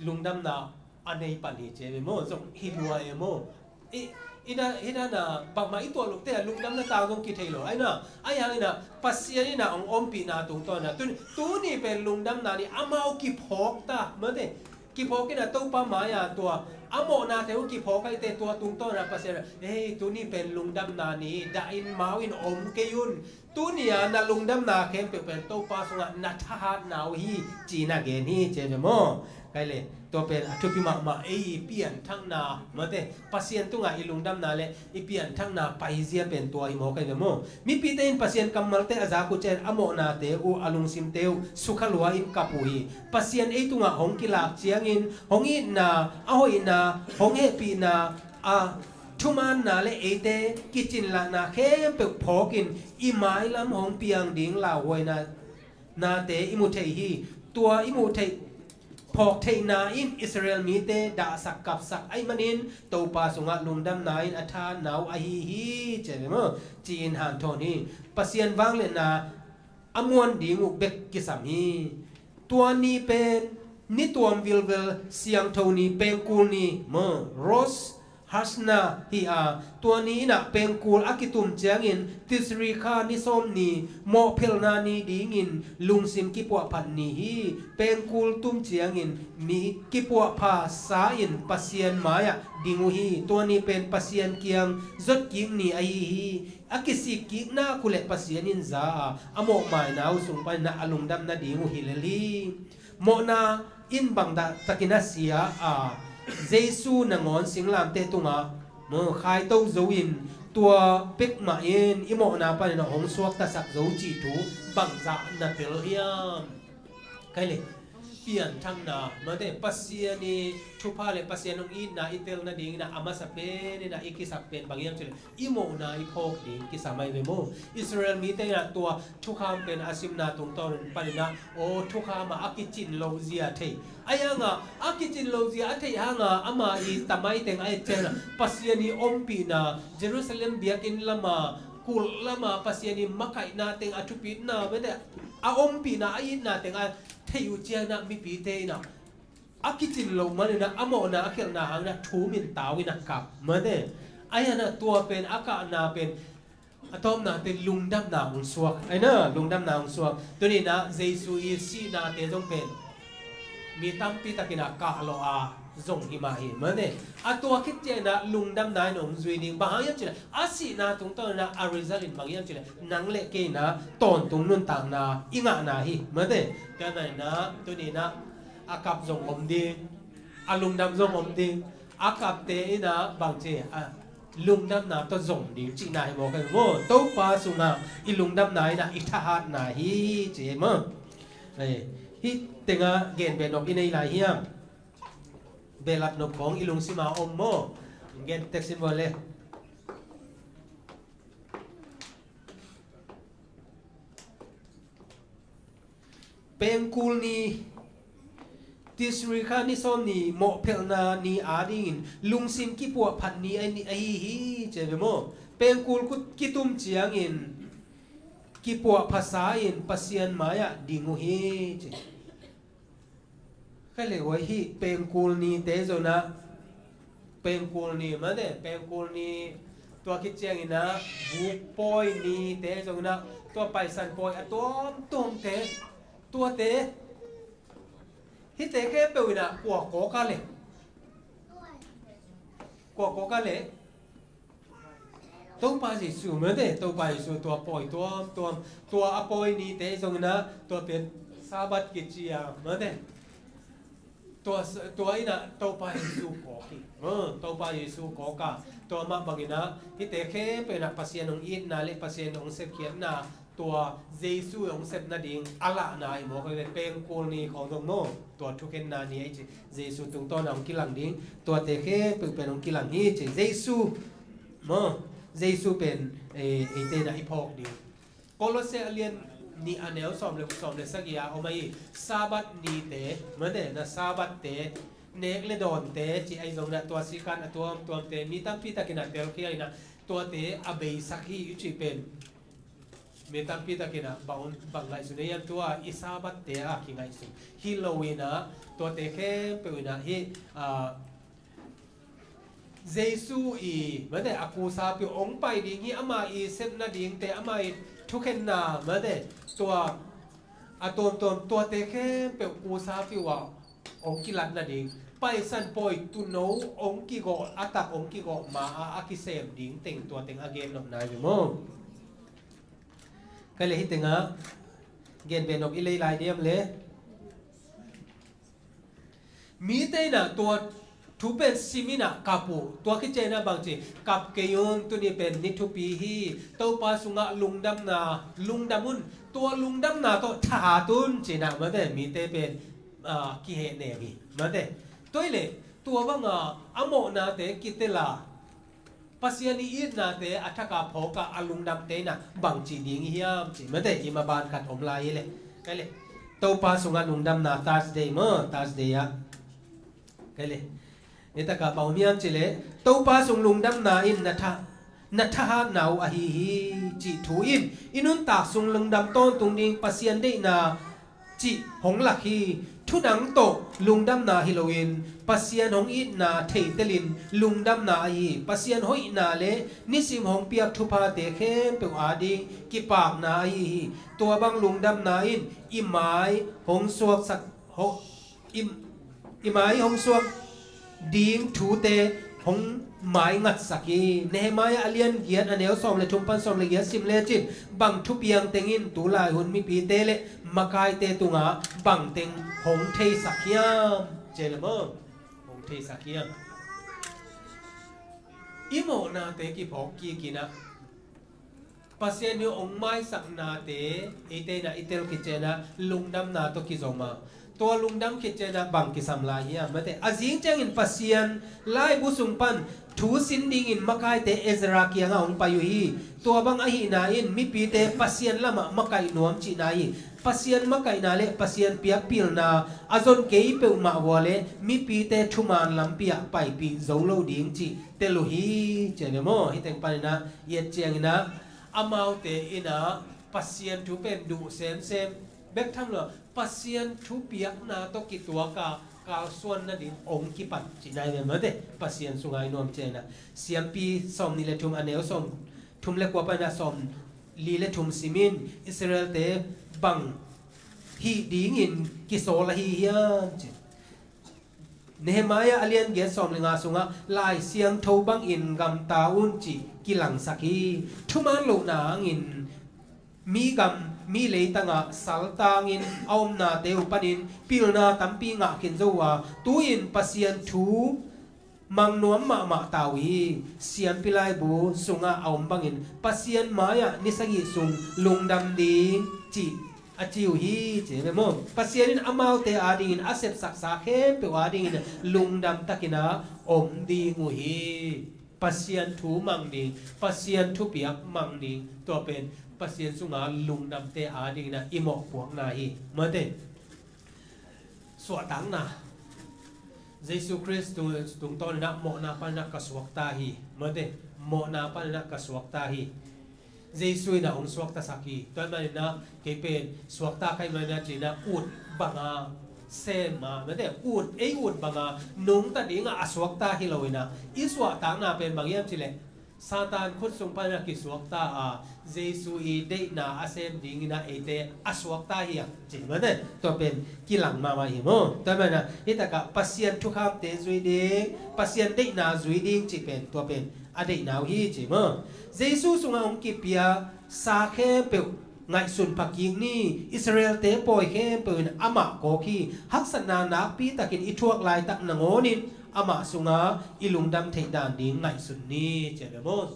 lungdamna a nei pan hi ci ve maw? Zong hi lua e maw? I, i da, hi dana bangmah i tuah lohte ah lungdamna tang zong kithei lo. Ahi na, ahi hangin ah Pasian in ah hong ompihna tungtawn ah tuni, tuni pen lungdamna ni, amau kiphawk ta, mate. Kiphawk in ah Topa mai-ah tua a mawhnate uh kiphawk ahih teh tua tungtawn ah Pasian ah, "Ei, tuni pen lungdamna ni, dahin mau in om kei un. Tuni-a na lungdamna khempeuh pen Topa sungah na thahatna uh hi," ci-in a gen hi ci ve maw? Kei le tua pen a thupi mahmah, ei pianthakna, mate, Pasian tungah i lungdamna le i pianthakna paizia pen tua hi maw, kei ve maw? Mipite in Pasian kammalte a zak uh ciang a mawhnate uh, a lungsimte uh sukha lua in kap uh hi. Pasian ei tungah hong kilak ciangin hong itna, a hoihna, hong hehpihna, a thumaanna le eite kicinlahna khempeuh phawkin i mailam hong piang ding lauhuaina nate i mu thei hi. Tua i muh theih, phawk theihna in Israel mite dahsak kapsak ahih manin Topa sungah lungdamna in a thahatna uh ahi hi ci ve maw? Ci-in hanthawn hi. Pasian vangliatna a muan ding uh bek kisam hi. Tua ni pen ni tuam vilvel, siangtho ni, pengkul ni maw? Rosh Hasna hi a, tua ni inah pengkul a kitum ciangin Tisri kha ni sawm ni mawhphelhna ni dingin lungsim kipuahphat ni hi. Pengkul tum ciangin mi kipuahpha sa in Pasian mai-ah ding uh hi. Tua ni pen Pasian kiang zotkik ni ahi hi. A kisik kikna uh leh Pasian in za a, a mawhmaina uh sung panin a lungdam nading uh hi lel hi. Mawhna in bangdah takin a sia a, Jesu nangawn singlamteh tungah, no, khaito zo in tua pek mah in i mawhna panin a hong suaktasak zo cih thu bangzah na tel hiam? Kai le, pianthakna, mate, Pasian i thupha le Pasian hong itna i tel nadingin a masa pen in a i kisap pen bang hiam cih le, i mawhna i phawk ding kisam ahi ve maw? Israel mite in a tua thukham pen a simna tungtawn panin a, aw, thukham ah a kicin lo zia thei. Ahi hang a, a kicin lo zia a theih hang a, ama i tamai teng a et ciangin a, Pasian i ompihna, Jerusalem biakinn lam a, kulh lam a Pasian i makaihna teng a thupitna, mate, a ompihna, a itna teng a theih uh ciangin a mipite in a, a kicin lo manin a, a mawhna a khelhna hangin a thum in tau in a kap, mate. Ahi hang a tua pen, a kahna pen, a tawpna pen lungdamna hong suak. Ahi na, lungdamna hong suak. Tuni in a Jesu i sihnate zong pen mi tampi takin a kah lawh a zong hi mah hi, mate. A tua khit ciangin a lungdamna in hong zui ding. Bang hang hiam cih le, a sihna tungtawn in a, a result in bang hiam cih le, nang le kei in a tawntung nuntakna i ngahna hi, mate. Tua ahih manin a, tuni in a, a kap zong om ding, a lungdam zong om ding, a kapte in a bangci, a lungdamna tawh zong ding cihna hi mawk ahi maw? Topa sungah i lungdamna in a i thahatna hi ci hi maw? Ei, hih tengah gen behnop i nei lai hiam? Behlap nop khawng i lungsim ah om maw? Gen tek sin vua le. Pengkul ni, Tisri kha ni sawm ni mawhphelhna ni adingin lungsim kipuahphat ni ahi, ahi hi ci ve maw? Pengkul kut kitum ciangin kipuahpha sa in Pasian mai-ah ding uh hi ci. Kha le huai hih pengkul nite zong in a, pengkul ni, mate, pengkul ni, tua khit ciangin a, buk pawi nite zong in a, tua Paisan pawi a tuamtuamte, tuate, hihte khempeuh in a, kua kawk a le, kua kawk a le, Topa Jesu, mate, Topa Jesu tua pawi tuamtuam, tua a pawi nite zong in a, tua pen Sabbath kici a, mate. Tua, tua in a Topa Jesu kawk hi. Mate, Topa Jesu kawk a, tua mah bangin a, hihte khempeuh in a Pasian hong itna le Pasian hong sepkhiatna, tua Jesu hong sep nading a lahna hi mawk ahi ve. Pengkul ni khawng zong maw, tua thukhenna ni ahi ci. Jesu tungtawn a hong kilang ding, tuate khempeuh pen hong kilang hi ci. Jesu, maw, Jesu pen, eh, eite in a i phawk ding. Kolose a lian nih a neu sawm le, sawm le sagih ah om ahi. Sabbath nite, mate, na Sabbathte, nek le dawnte ci ahi zong in a, tua sikan a tuamtuamte, mi tampi takin a telkhial in a, tuate a beisak hi i cih pen mi tampi takin a bang, bang ngaihsun ei hiam, tua i Sabbathte a kingaihsun hi lo in a, tuate khempeuh in a hih, ah, Jesu i, mate, a kusapi uh hong pai ding hi, ama i sep nadingte, ama i thukhenna, mate, tua a tuamtuam, tuate khempeuh kusapi uh a hong kilat nading, Paisan pawi tuuno hong kigawh, a tak hong kigawh ma a, a kisem ding teng, tua teng a gen nopna hi maw? Kha le, hih tengah gen behnop i lei lai diam le? Mite in a tua thu pen sim in a kap uh, tua khit ciangin a bangci, kap kei un, tuni pen ni thupi hi, Topa sungah lungdamna, lungdam un, tua lungdamna tawh thahat un ci in a, mate, mite pen, ah, kihehnem hi, mate. Tua hi le, tua bang a, a mawhnate kitel a, Pasian i itnate a thak a phawk a, a lungdamte in a bangci ding i hiam ci, mate, i maban khat om lai hi le. Kha le, Topa sungah lungdamna Thursday maw, Thursday ah. Kha le, hih takah bang om hiam cih le, Topa sung lungdamna in na tha, na thahatna uh ahi hi cih thu in i nuntak sung lungdam tawntung ding Pasian deihna cih hong lak hi. thudang tawh lungdamna hi loin Pasian hong itna theitelin lungdamna ahi hi. Pasian hoihna le nisim hong piak thuphate khempeuh ading kipakna ahi hi. Tua bang lungdamna in i mai hong suaksak, ho-, i, i mai hong suak ding thute hong maingatsak hi. Nehemiah a lian giat a neu sawm le thum pan sawm le giat sim lecin bang thupiang tengin tulai hun mipite le makaite tungah bangteng hong theisak hiam? Ci le maw? Hong theisak hiam? I mawhnate kiphawk kikin ah Pasian in hong maisaknate eite in ah i tel khit ciangin ah lungdamna tawh kizom a, tua lungdam khit ciangin ah bang kisam lai hiam? Mate, a zing ciangin Pasian laibu sung pan thu sin dingin makaite Ezra kiangah hong pai uh hi. Tua bang ahihna in mipite Pasian lamah makaih nuam cihna hi. Pasian makaihna le Pasian piak pilna a zon kei peuhmah vua le mipite thuman lampi ah paipih zo lo ding cih tel uh hi. Ci le maw? Hih teng panin ah i et ciangin ah amaute in ah Pasian thu pen duh semsem bek tham lo, Pasian thupiakna tawh kituak a kalsuan nading hong kipan cihna hi ve. Mate, Pasian sungah i nuam ciangin ah Siampi sawm nih le thum a neu sawm thum le kua panin ah sawm li le thum simin Israelte bang hih dingin kisawl ahi hiam ci. Nehemiah a lian giat sawm le nga sungah Lai Siangtho bangin gamta un cih kilangsak hi. Thuman lohna hangin mi gam mi leitangah saltangin a omnate uh panin pilna tampi ngah khin zo uh a, tu-in Pasian thu mang nuam mahmah ta uh hi. Siampi laibu sungah a om bangin Pasian mai-ah ni sagih sung lungdam ding cih a ci uh hi, ci ve maw? Pasian in amaute adingin a sepsaksa khempeuh adingin lungdam takin ah om ding uh hi. Pasian thu mang ding, Pasian thupiak mang ding, tua pen Pasian sunga lungdamte adingin ah i mawhpuakna hi. Mate, suahtakna. Jesu Khrist tung, tungtawnin ah mawhna panin ah ka suakta hi. Mate, mawhna panin ah ka suakta hi. Jesu in ah hong suaktasak hi. Tua ahih manin ah kei pen suakta ka hih manin ah ci-in ah ut banga sem a, mate, ut, ei ut banga nungta dingah a suakta hi lo in ah, i suahtakna pen bang hiam cih leh Satan khut sung panin ah kisuakta a, Jesu i deihna a sem dingin ah eite a suakta hi a, ci, mate, tua pen kilang mahmah hi maw? Tua ahih manin ah hih takah Pasian thukhamte zui ding, Pasian deihna zui ding cih pen, tua pen a deihna uh hi, ci maw? Jesu sungah hong kipia sa khempeuh ngaihsun phakik ni. Israelte pawi khempeuh in amah kawk hi. Haksatna nakpi takin i thuak laitak nangawnin amah sunga i lungdam theih dan ding ngaihsun ni, ci ve maw?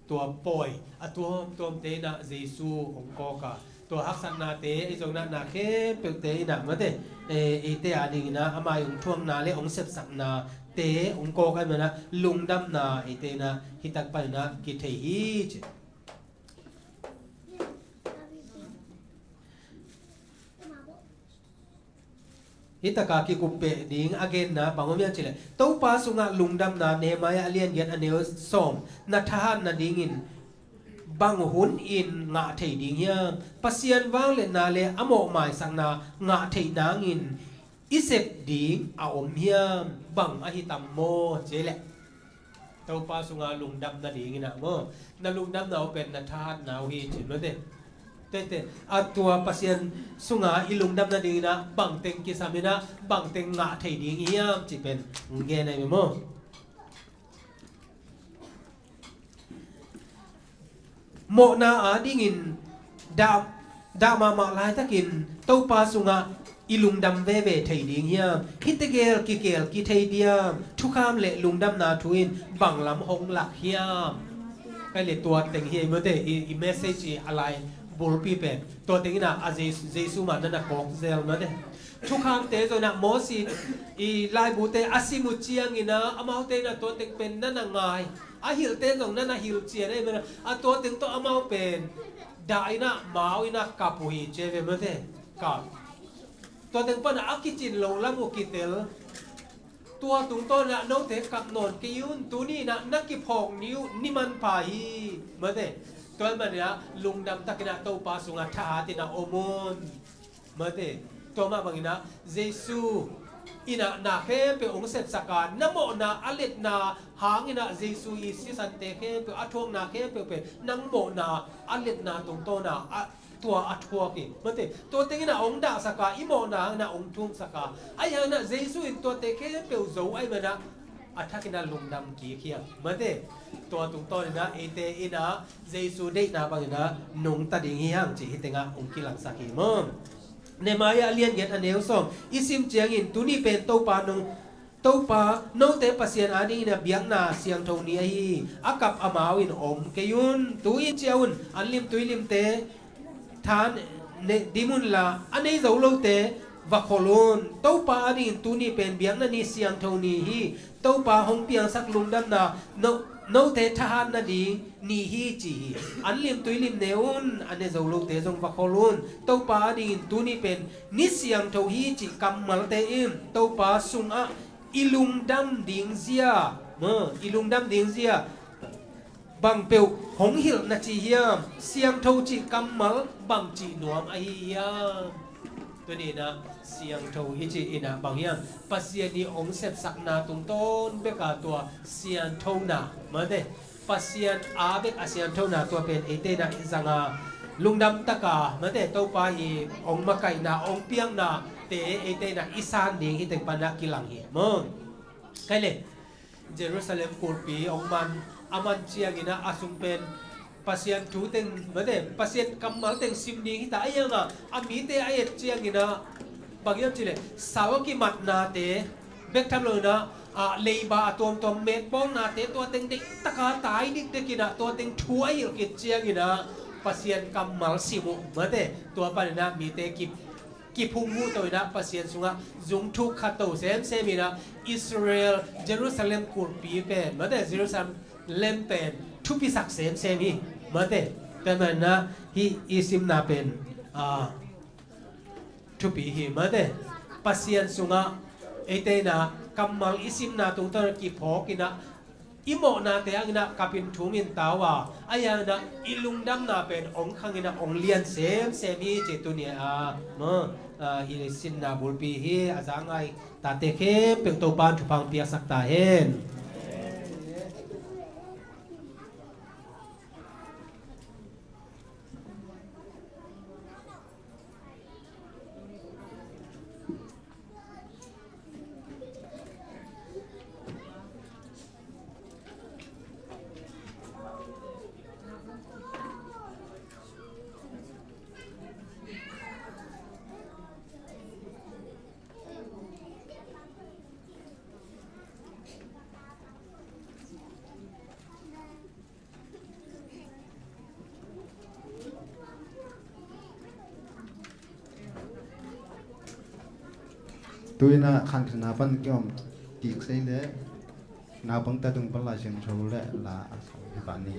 Tua pawi a tuamtuamte in ah Jesu hong kawk a, tua haksatnate, ei zong na, na khempeuhte in ah, mate, eh, eite adingin ah ama hong thuakna le hong sepsaknate hong kawk ahih manin ah lungdamna eite in ah hih tak panin ah kithei hi, ci. Hih taka kikuppeh ding a genna bang om hiam cih leh Topa sungah lungdamna, Nehemiah a lian giat a neu sawm, na thahat nadingin bang hun in ngah thei ding hiam? Pasian vangliatna le a mawhmaisakna ngah theih nangin i sep ding a om hiam? Bang ahi tam maw? Ci leh Topa sunga lungdam nadingin ah maw, na lungdamna uh pen na thahatna uh hi, ci, mate. Tete, a tua Pasian sunga i lungdam nadingin ah bangteng kisam in ah bangteng ngah thei ding i hiam cih pen gen ahi maw? Mawhna adingin dah, dah mahmah laitakin Topa sungah i lungdam veve thei ding hiam? Hih tegel kikel kithei diam? Thukham le lungdamna thu in bang lam hong lak hiam? Kai le tua teng hi, mate, i, i message i a lai bulpi pen. Tua teng in ah a Jesu, Jesu mah na na kawk zel, mate. Thukhamte zong in ah Moses i laibute a sim uh ciangin ah amaute in ah tua teng pen na na ngai. A hilhte zong na na hilh cian ahih manin ah a tua teng tawh amau pen dah in ah mau in ah kap uh hi, ci ve, mate. Kap. Tua teng pan ah a kicin lo lam uh kitel. Tua tungtawn in ah note kap nawn kei un, tuni in ah na kiphawk ni uh, ni manpha hi, mate. Tua ahih manin ah lungdam takin ah Topa sungah thahat in ah om un, mate. Tua mah bangin ah Jesu in ah na khempeuh hong sepsak a, na mawhna a letna hangin ah Jesu i sisante khempeuh, a thuakna khempeuh pen nang mawhna a letna tungtawn a, a, tua a thuak hi. Mate, tua teng in ah hong dahsak a, i mawhna hangin ah hong thumsak a, ahi hangin ah Jesu in tuate khempeuh zo ahih manin ah a thakin ah lungdam kik hi hang. Mate, tua tungtawn in ah eite in ah Jesu deihna bangin ah nungta ding hi hang cih hih teng ah hong kilangsak hi maw. Nehemiah a lian giat a neu sawm i sim ciangin, tuni pen Topa nong, Topa note Pasian adingin ah biakna siangtho ni ahi hi. A kap amau in om kei un. Tu-in ciah un, an lim tui limte tha ne dim unla, a nei zo lote va khol un. Topa adingin tuni pen biakna ni siangtho ni hi. Topa hong piangsak lungdamna no, note thahat nading ni hi ci hi. An lim tui lim ne un, a ne zo lote zong va khol un. Topa adingin tuni pen ni siangtho hi cih kammalte in Topa sungah i lungdam ding zia, ma, i lungdam ding zia bang peuh hong hilh na ci hiam? Siangtho cih kammal bangci nuam ahi hiam? Tuni in ah siangtho i cih in ah bang hiam? Pasian i hong sepsakna tungtawn bek a tua sianthona, mate, Pasian a bek a sianthona tua pen eite in ah i zang a, lungdam tak a, mate, Topa i hong makaihna, hong piaknate eite in ah i san ding hih teng pan ah kilang hi maw. Kei le Jerusalem kulhpi hong man, a man ciangin ah a sung pen Pasian thu teng, mate, Pasian kammal teng sim ding hi ta, ahi hang a, a mite a et ciangin ah bang hiam cih leh sal kimatnate bek tham lo in ah, a, leiba a tuamtuam, metpawlnate, tua teng deih tak a tai dikdek in ah tua teng thu a hilh khit ciangin ah Pasian kammal sim uh, mate, tua panin ah mite kip kiphungvuh to in ah Pasian sungah zungthuk khat to semsem in ah Israel, Jerusalem kulhpi pen, mate, Jerusalem pen thupisak semsem hi, mate. Tua manin ah hih i simna pen, a, thupi hi, mate. Pasian sungah eite in ah kammal i simna tungtawn kiphawk in ah i mawhnate hangin ah kapin thungin tau a, ahi hangin ah i lungdamna pen hong khangin ah hong lian semsem hi ci tuni a, maw, a, i sinna bulpi hi. A za ngai tate khempeuh Topa'n thupha hong piaksak ta hen. Tu-in ah khankhinna pan kiom kik sei leh naupangte tung pan Lai Siangtho le la a sa hi pah ni.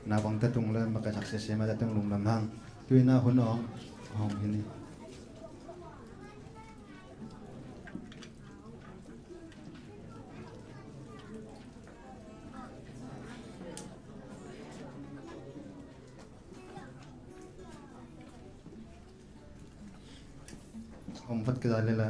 Naupangte tung le makaih sak sese mate tung lungdam hang. Tu-in ah hun awng hong hi ni. Om phat ka za le la.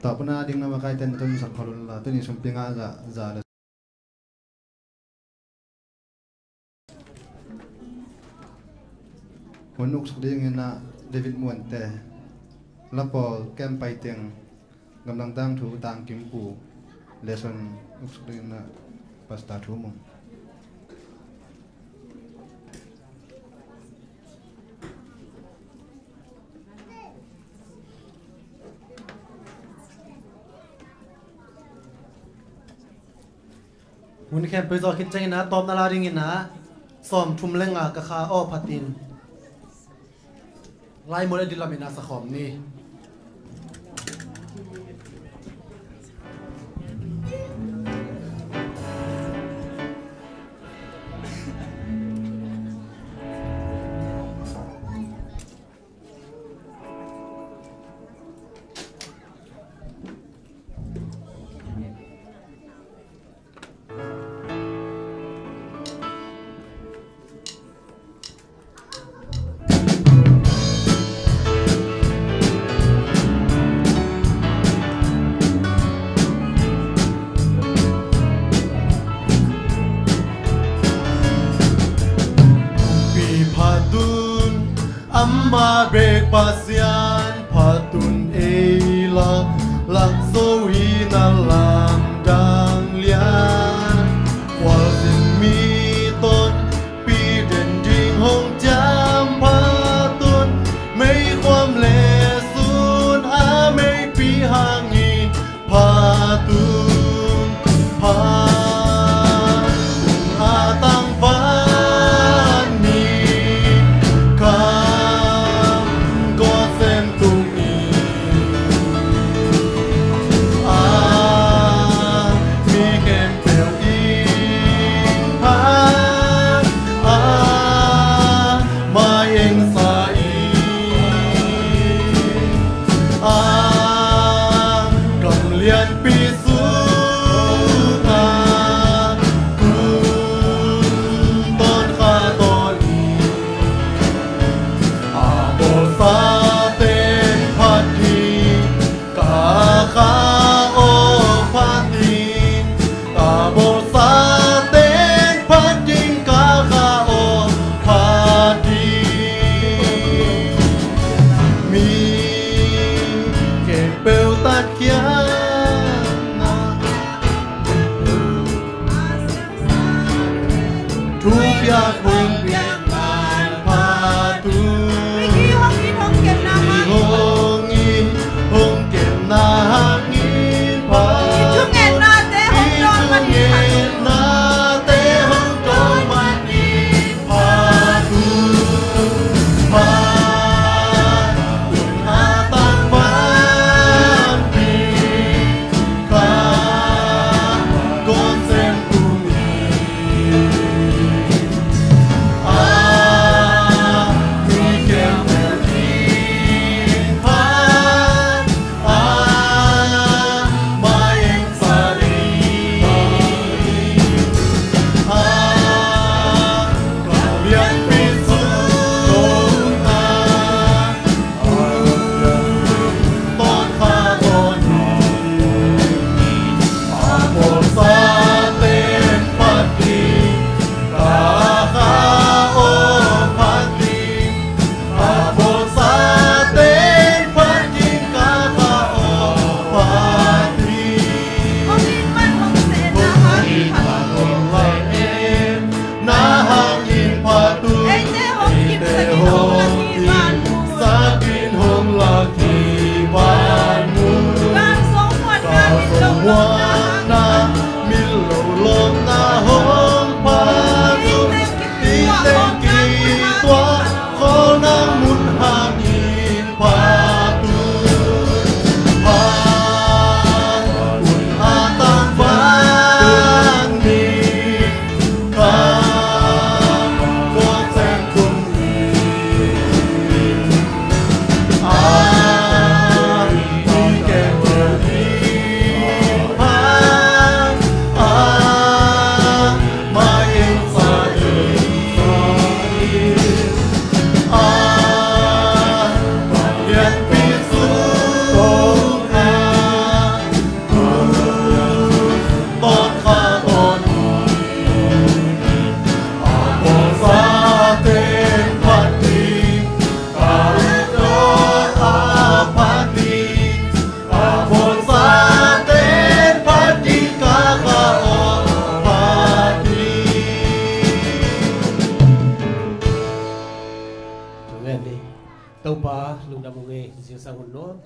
Tua pana ding na makaih ten tun sak phalun la, tuni sumpi nga za, za le. Hun uksak dingin ah David Muante, la pawl kem pai teng, Gamlang tangthu tangkimpu, lesson uksak dingin ah Pastor Thu Mung. Hun khempeuh zawh khit ciangin ah tawpna la dingin ah sawmthum le nga ka kha aw phatin Lai Mual a dilamin ah sakhawm ni. Pi phatun Ama bek Pasian phatun ei lak, lak zo hi na lamdang lian. Khualzin mi ton pi den ding hong ciam phatun, meikhuam le sun a meipi hangin phatun, phatun a tangval ni kam gawt sem tung ni. A mi khempeuh in phat a mai eng sa in a kam lianpi sungah tun tawn kha tawn in a bawlsa teng phat ding ka kha aw phat ding, ka bawlsa teng phat ding ka kha aw phat ding. Mi khempeuh tatkhia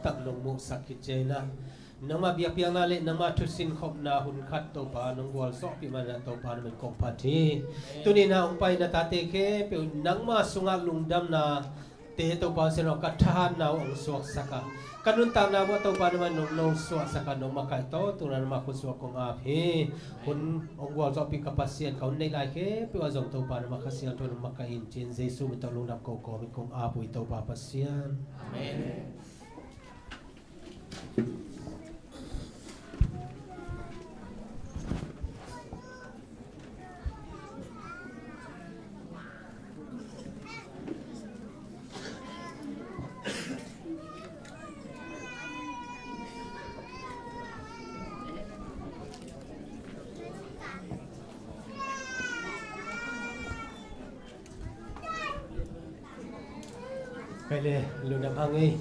tak nong muhsak khit ciangin ah, nangmah biakpiakna le nangmah thusin khopna hun khat Topa nong gualzawhpih manin ah Topa na min kong phat hi. Tuni-in ah hong pai na tate khempeuh nangmah sungah lungdamna te Topa Pasian aw, ka thahatna uh hong suaksak a, ka nuntakna uh ah Topa na min nong, nong suahsak a, nong makaih tawh tungah nangmah khut sungah kong ap hi. Hun hong gualzawhpih ka Pasian, ka hun neih lai khempeuh ah zong Topa nangmah Kha Siangtho nong makaih in ci-in Jesu min tawh lungdam ko kawmin kong ap uh hi Topa Pasian. Amen. Kei le lungdam hang ei.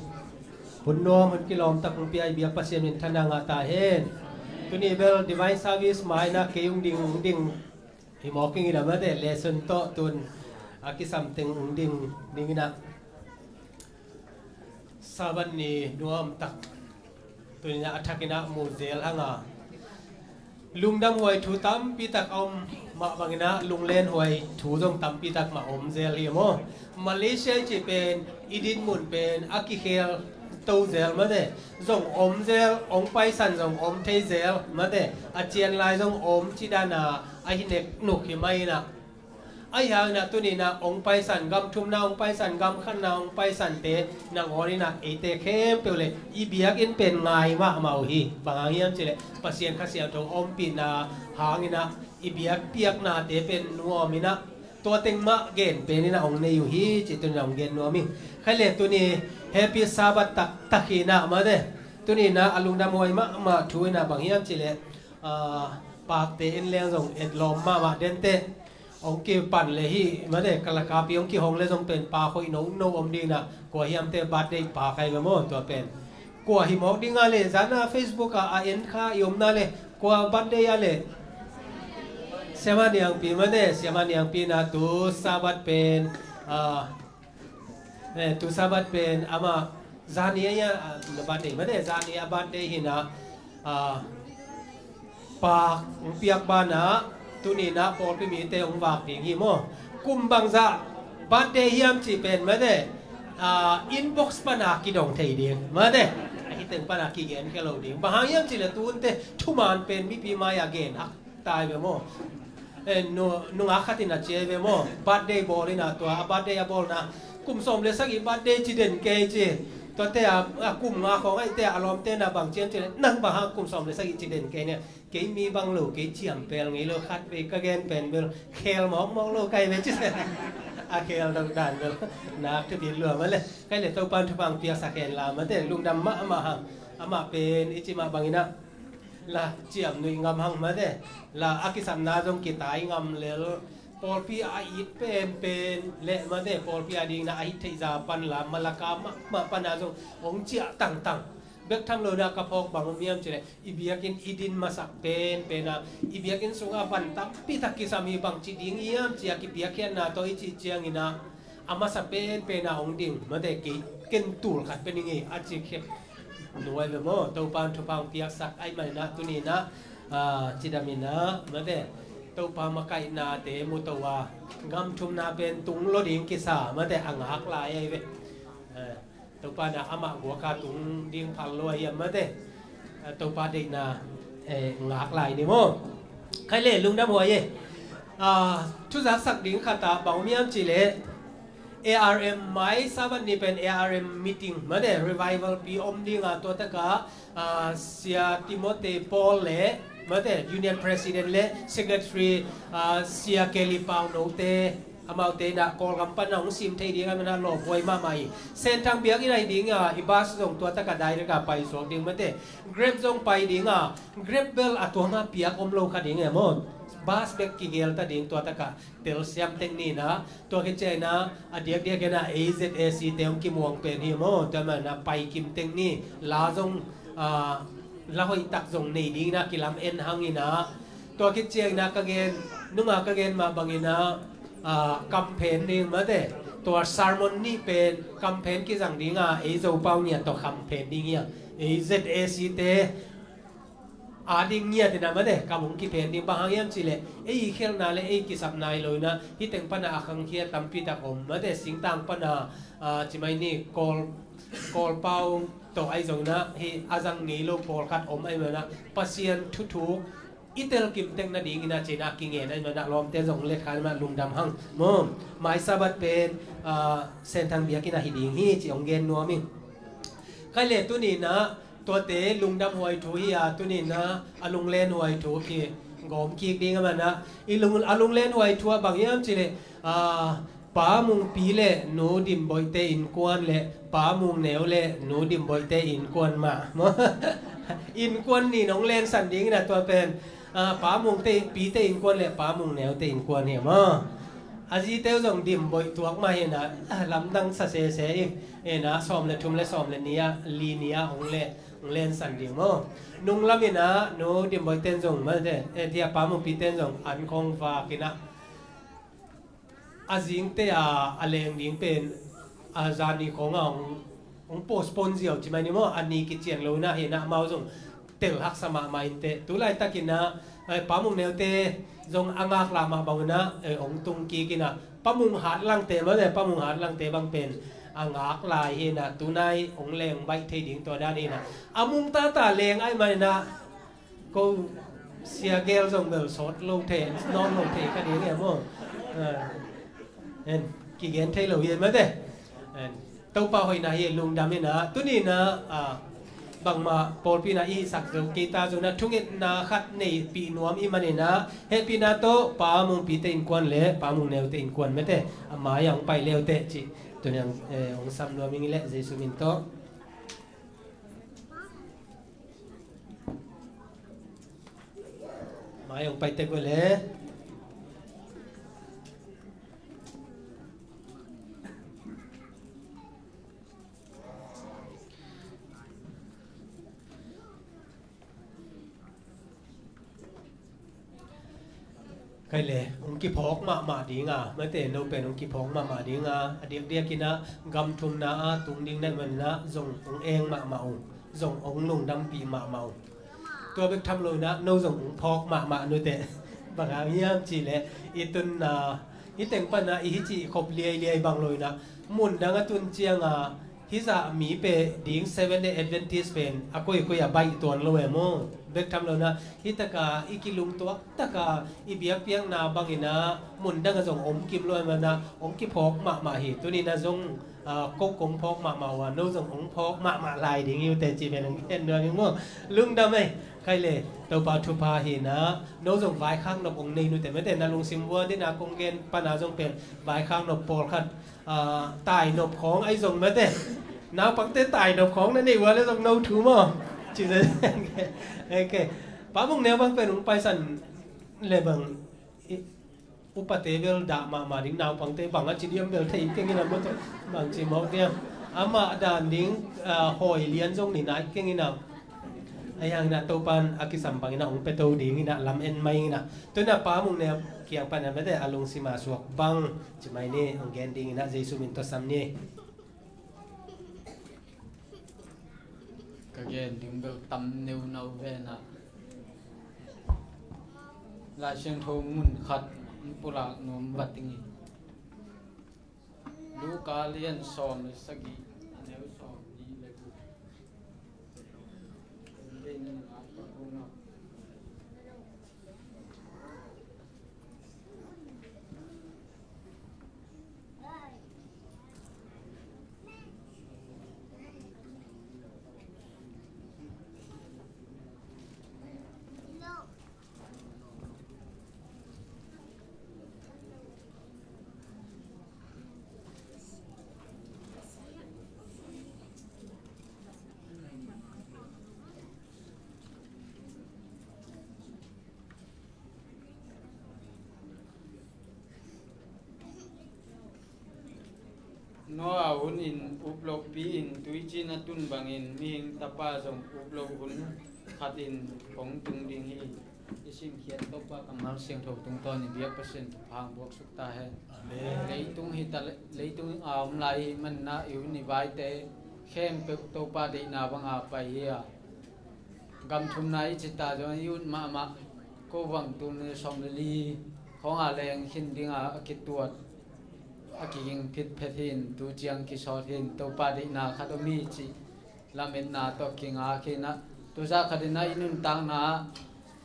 Hun nuam, hun kilawm tak hong pia i biak Pasian min thang ngah ta hen. Tuni bel Divine Service mai-in ah kei hong ding, hong ding hi mawk ing ei, a mate, lesson tawh tun a kisam teng hong ding dingin ah Sabbath ni nuam tak tuni-in ah a thakin ah mu zel hang a, lungdamhuai thu tampi tak a om mah bangin ah lunglenhuai thu zong tampi tak mah om zel hi maw. Malaysia i cih pen i dinmun pen a kikhel to zel mate, zong om zel, hong paisan zong om thei zel mate, a cian lai zong om cih dan a, a hi nek nuk hi mah in ah. Ahi hangin ah tuni-in ah hong paisan gam thumna, hong paisan gam khatna, hong paisante nangawn in ah eite khempeuh le i biakinn pen ngai mahmah uh hi. Bang hang hiam cih leh Pasian Kha Siangtho ompihna hangin ah i biakpiaknate pen nuam in ah tua teng mah gen pen in ah hong nei uh hi cih tuni-in ah hong gen nuam hi. Kei le tuni Happy Sabbath taktak hi in ah mate, tuni-in ah a lungdamhuai mahmah thu in ah bang hiam cih leh, ah, pakte in leng zong etlawm mahmah dente. Hong kipan le hi mate, kalakapi hong kihong le zong pen pak hoih nono om ding in ah, kua hiamte birthday pak ahi ve maw, tua pen. Kua hi mawk ding a le, zan a Facebook ah a en kha i om na le, kua birthday a le. Siamah Niangpi mate, Siamah Niangpi in ah tu Sabbath pen, ah, Eh, tu Sabbath pen amah zani a, ah, na birthday mate, zani a birthday hi in ah, ah, pak hong piak banah tuni-in ah pawlpi mite hong vak ding hi maw. Kum bangzah birthday hiam cih pen mate, ah, inbox pana kidong thei ding mate. Ahi teng pana kigen khia lo ding. Bang hang hiam cih leh tu hunte thuman pen mipi mai-a gen hak tai ve maw. Eh, nu, nungak khat in a ci ve maw. Birthday bawl in a, tua a birthday a bawlna kum sawm le sagih birthday ci den kei ci. Tuate a, a kum nga khawng ahihte a lawmte na bang ci hiam cih leh, nang bang hang kum sawm le sagih ci den kei ne. Kei mi bang lo, kei ciampel ngei lo, khatvei ka gen pen bel khel mawkmawk lo ka hi ve ci. A khel dong dan bel nak thupi lua mah le. Kei le Topa'n thupha piaksak hen la mate, lungdam mahmah hang. Amah pen i cih mah bangin ah la ciamnuih ngam hang mate, la a kisapna zong kitai ngam lel. Pawlpi a it penpen le mate, pawlpi a dingin a it theih zah pan la Malacca mahmah pana zong hong ciah tangtang. Bek tham lo-in ah ka phawk bang om hiam cih leh, i biakinn i din masak penpen a, i biakinn sungah van tampi tak kisam hi, bangci ding hiam ci-a kipiakkhiatna tawh i cih ciangin ah, a masa penpen a hong ding mate, kei ken tul khat pe ning hi a ci khek nuai ve maw. Topa'n thupha hong piaksak ahih manin ah tuni-in ah, ah, cidam in ah mate, Topa makaihnate mu to a, gam thumna pen tung lo ding kisa mate, a ngak lai ahi ve. Eh, Topa'n ah amah guak a tung ding phal lo ahi hiam mate. Ah, Topa deihna, eh, ngak lai ni maw. Kei le lungdam huai e. Ah, thuzaksak ding khat ah bang om hiam cih leh, A R M mai Sabbath ni pen A R M meeting mate, revival pi om ding a, tua tak ah, ah, Sia Timothy Paul le mate, Union President le Secretary, ah, Sia Kelly Pau Note, amaute in ah Kawlgam pan ah hong sim thei ding a, amah in ah lawmhuai mahmah hi. Senthang biakinn ahi ding a, i bus zong tua tak ah direct a pai suak ding mate. Grab zong pai ding a, Grab bel a tuam a piak om lo kha ding e maw. Bus bek kigel ta ding tua tak ah. Telsiam teng ni in ah, tua khit ciangin ah, a diakdiak in ah A Z A C te hong kimuang pen hi maw. Tua manin ah pai kim teng ni, la zong, ah, la hoih tak zong nei dingin ah kilam en hang in ah. Tua khit ciangin ah ka gen, nunga ka gen mah bangin ah, ah, kam phen ding mate. Tua sermon nih pen kamphen kizang ding a, ei Zopau ngiat tawh kamphen ding hi a, ei Z A C te a ding ngiat in a mate, kam hong kiphen ding. Bang hang hiam cih leh ei i khialhna le ei kisapna hi lo in a, hih teng pan a a khangkhia tampi tak om mate, singtang pan a, a, ci mai ni, Kawl, Kawlpau tawh ahi zongin a, hih a zang ngei lo pawlkhat om ahih manin a, Pasian thuthuk i telkim tek nadingin a, ci-in a kingen ahih manin a, lawmte zong let kha in a, lungdam hang maw. Mai Sabbath pen, a, Senthang biakinn ah hi ding hi ci hong gen nuam ing. Khai le, tuni in a tuate lungdamhuai thu hi a, tuni in a a lunglenhuai thu kigawm kik ding ahih manin a, i lung, a lunglenhuai thu ah bang hiam cih leh, a, Pa Mungpi le Nu Dimboihte innkuan le Pa Mungneu le Nu Dimboihte innkuan mah. Innkuan nih in hong lensan ding in a, tua pen, a, Pa Mungpite innkuan le Pa Mungneute innkuan hi maw. A zite uh zong Dimboih tuak mah hi in a, a, lamdang sa sese ing. Hi in a, sawm le thum le sawm le nih ah, li nih ah hong le, hong lensan ding maw. Nung lam in a Nu Dimboihte in zong mate, eh, tia Pa Mungpite in zong an khawng vak in a, a zingte a, a leng ding pen a zan ni khawng a hong, hong postpone ziau ci mai ni maw, a ni kician lo in a, hi in a amau zong tel haksa mahmah inteh. Tu laitak in a, eh, Pa Mungneute zong a ngaklah mah bang in a, eh, hong tung kik in a, Pa Munghat Langte mate, Pa Munghat Langte bang pen a ngak lai hi in a, tunai hong leng baih thei ding tua dan hi in a, a mung tata leng ahih manin a, ko sia gel zong bel sawt lo thei, nawn lo thei kha ding hi maw. A, en, kigen thei lo hi mate. En, Topa hoihna hi, lungdam in a, tuni in a, a, bangmah pawlpi in a i hihsak zo kei ta zong in a, thungetna khat neihpih nuam i hih manin a, hehpihna tawh Pa Mungpite innkuan le Pa Mungneute innkuan mate, a mai ah hong pai le uh teh ci. Tuni in a, eh, hong sam nuam ing i leh Jesu min tawh. Mai hong pai tek uh le. Khai le, hong kiphawk mahmah ding a, mate, no pen hong kiphawk mahmah ding a, a diakdiak in a gam thumna a tung ding na hih manin a zong hong eng mahmah ung, zong hong lungdampih mahmah ung. Tua bek tham lo in a, no zong hong phawk mahmah nu teh. Bang hang hiam cih leh, i tun a, i teng pan a, i hih cih khop liailiai bang lo in a, mun dang a tun ciang a, hih zah mi pe ding Seventh Day Adventist pen a koikoi a baih tuan lo e maw. Bek tham lo in a, hih tak a i kilungtuak tak a i biakpiakna bang in a, mun dang a zong om kim lo e maw in a, hong kiphawk mahmah hi. Tuni in a zong, a, ko kong phawk mahmah uh a, no zong hong phawk mahmah lai ding hi uh teh ci pen hong gen nuam ing maw. Lungdam ei. Khai le, Topa thupha hi in a, no zong vaikhak nop hong nei nu teh mate, na lungsim vuan ding a kong gen pan a zong pen vaikhak nop pawlkhat, a, tainop khawng ahi zong mate. Naupangte tainop khawng na neih uh a leh zong no thu maw. Ci zen. Ok. Pa Mungneu bang pen hong paisan le bang, i, upate bel dah mahmah ding, naupangte bang a ci diam bel thei keng in a maw tawh. Bang ci mawk diam. Amah dan ding, a, hawi lian zong ni nai keng in a. Ahi hangin a Topa'n a kisam bangin a hong pia to dingin a lam en mai in a. Tu in a Pa Mungneu kiang pan a mate a lungsim a suak bang ci mai ni, hong gen dingin a Jesu min tawh sam ni. Ka gen ding bel tam neunau ve na. Lai Siangtho mun khat hong pulak nuam vat ing. Luka lian sawm le sagih, a neu sawm nih le guk. Noah hun in uplohpi in tuicin a tun bangin Mihing Tapa zong uploh hun khat in kong tung ding hi. I simkhiat Topa kammal siangtho tungtawn i biak Pasian thupha buaksuk ta hen. Amen. Leitung hi ta le, leitung a om lai hi manah i hun i vaite khempeuh Topa deihna banga pai hi a, gam thumna i cita zong i hun mahmah, ko bang tul ni sawm le li khawng a leng khin dinga a kituat, a kiging phitphet hin, tu ciang kisawt hin, Topa deihna khat om hi cih lametna tawh kingak hinah, tuzah khatinah i nuntakna ah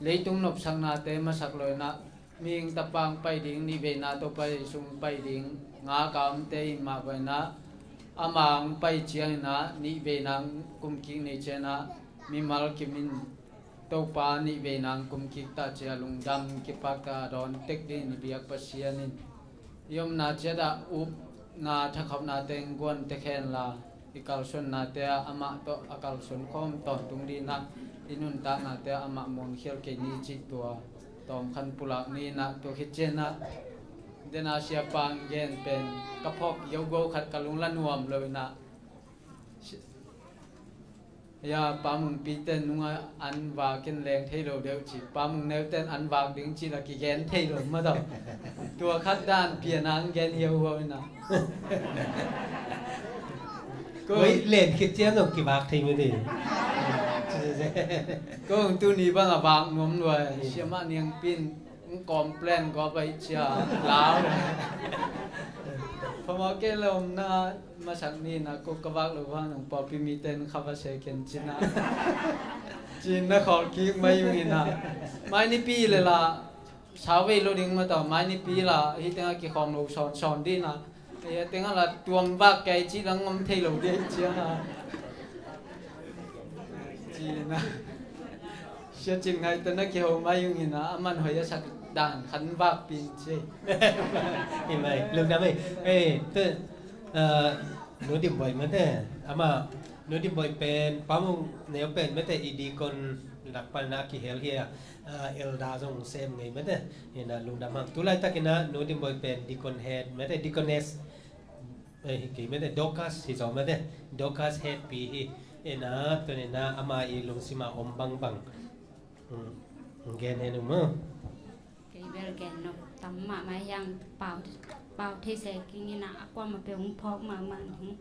leitung nopsaknate masak loinah, mihing tapa hong pai ding, nihveina Topa Jesu hong pai ding ngaka omte i mah bainah, ama hong pai cianginah nihveina hong kumkik ni cianah, mimal kimin Topa nihveina hong kumkik ta cia lungdam kipakta dawn tek ding i biak Pasian in i omna ciatah upna thakhauhna teng guan tek henla, i kalsuannate ah amah tawh a kalsuan khawm tawntung dinah, i nuntaknate ah amah muangkhial kei ni cih tua tawmkhan pulak ninah, tua khit cianah dena siapa gen pen ka phawk yogo khat ka lungla nuam loinah, ya, Pa Mung pite nunga an vak in leng thei lo deuh ci. Pa Mung neuten an vak ding ci la kigen thei lo ma tawh. Tua khat dan pian ang gen hiau huau ina. Ko oi, len khit ciang zong kivak thei mi ding. Ko tuni bang a vak nuam lua. Siamah niang pin complain ko bai cia lau. Phamawh kei lo na. Masak ni na ko ka vak lo hang nong pawlpi miten kha va se ken cina. Cin na khol kik mai ung ina. Mai nipi le la sau vei lo ding ma tawh, mai nipi la hi teng a kikhawm lo sawn sawn dina. Hi teng a la tuam vak kei ci la ngom thei lo ding ciang a. Cina. Sia cin ngai ta na kiho mai ung ina, a man hoi a sak dan khan vak pin ci. Hi mai, lungdam ei. Ei, te, ah, Nu Dim Boih mate, ama Nu Dim Boih pen, Pa Mung neu pen mate i deacon lak pan na kihel hi a, ah, elder zong sem ngei mate, ina lungdam hang. Tulai tak ina Nu Dim Boih pen deacon head mate, deaconess, eh, hi kei mate, Dorcas hi zaw mate, Dorcas head pi hi, ina, tun ina ama i lungsima om bangbang. Hmm, gen en uh maw? Kei bel gen nop tam mahmah hiang pau, pau thei se kingina a kuamah peuh hong phawk mahmah nung.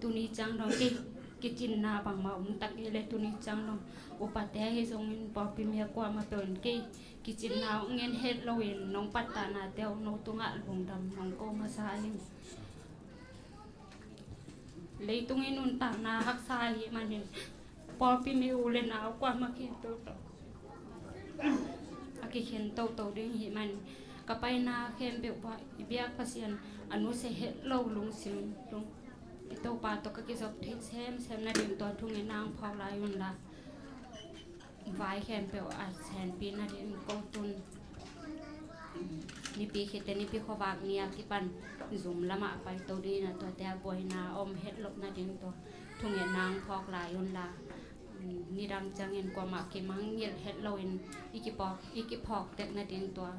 Tuni ciang dong kei kicinna bangmah om tak hi le tuni ciang dong upate hi zongin pawlpi mi a kuamah peuh in kei kicinna hong ngen het loin nong pattahna teuh no tungah lungdam nong ko masa in. Leitung i nuntakna haksa ahih manin pawlpi mi u le nau kuamah khin toto a kikhen toto ding ahih manin ka paina khempeuh bua i biak Pasian a nusia het lo lungsim lung i Topa tawh ka kizop theih semsem nading tua thungetna hong phawk lai unla. Vai khempeuh a senpi nading ko tun nipi khit teh nipi khuavak ni a kipan zum lamah paito dingin a tuate a buaina a om het loh nading tua thungetna hong phawk lai unla, nidang ciangin kuamah kimangngilh het loin i kiphawk, i kiphawk tek nading tua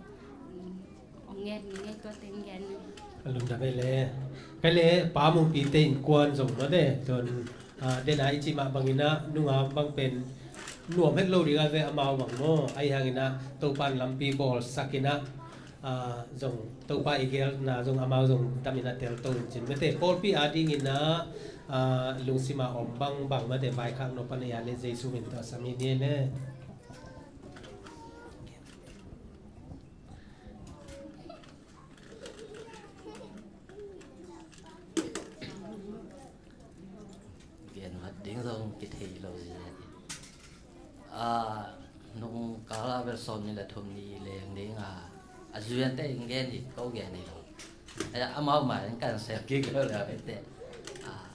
hong nget ni ngei tua teng gen ni. A lungdam ei le. Kai le Pa Mung pite innkuan zong mate tun, ah, dena i cih mah bangin ah nungak bang pen nuam het lo ding a ve amau bang maw. Ahi hangin ah Topa in lampi bawlsak in ah, ah, zong Topa i gelna zong amau zong damin a telto in cin mate pawlpi a dingin ah, ah, lungsima om bangbang mate vaikhak nop a nei a le Jesu min tawh a sam hi ni ei le. Gen vat ding zong kithei lo zia. Ah, nung kala bel sawm ni le thum ni leng ding a, a zuiante in gen hi ko gen hi lo. Aya amau mai in kan sel kik lo le ente. Ah,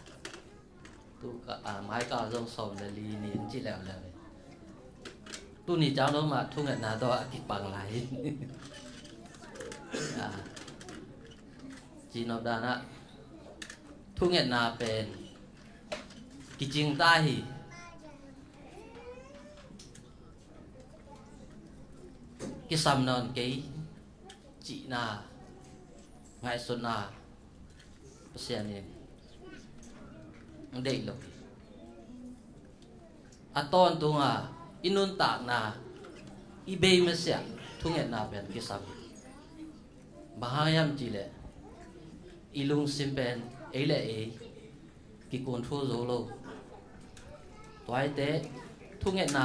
tu ka, ah, mai ka zong sawm le li ni in ci leuleu hi. Tuni ciang lo mah thungetna tawh a kipang lai. Ah, cinop danah thungetna pen kicing ta hi. Kisam nawn kei cihna ngaihsutna Pasian in deih lo hi. A tawntunga i nuntakna i bei masiah thungetna pen kisam hi. Bang hang hiam cihleh i lungsim pen ei le ei kikun thu zo lo. Tuaite thungetna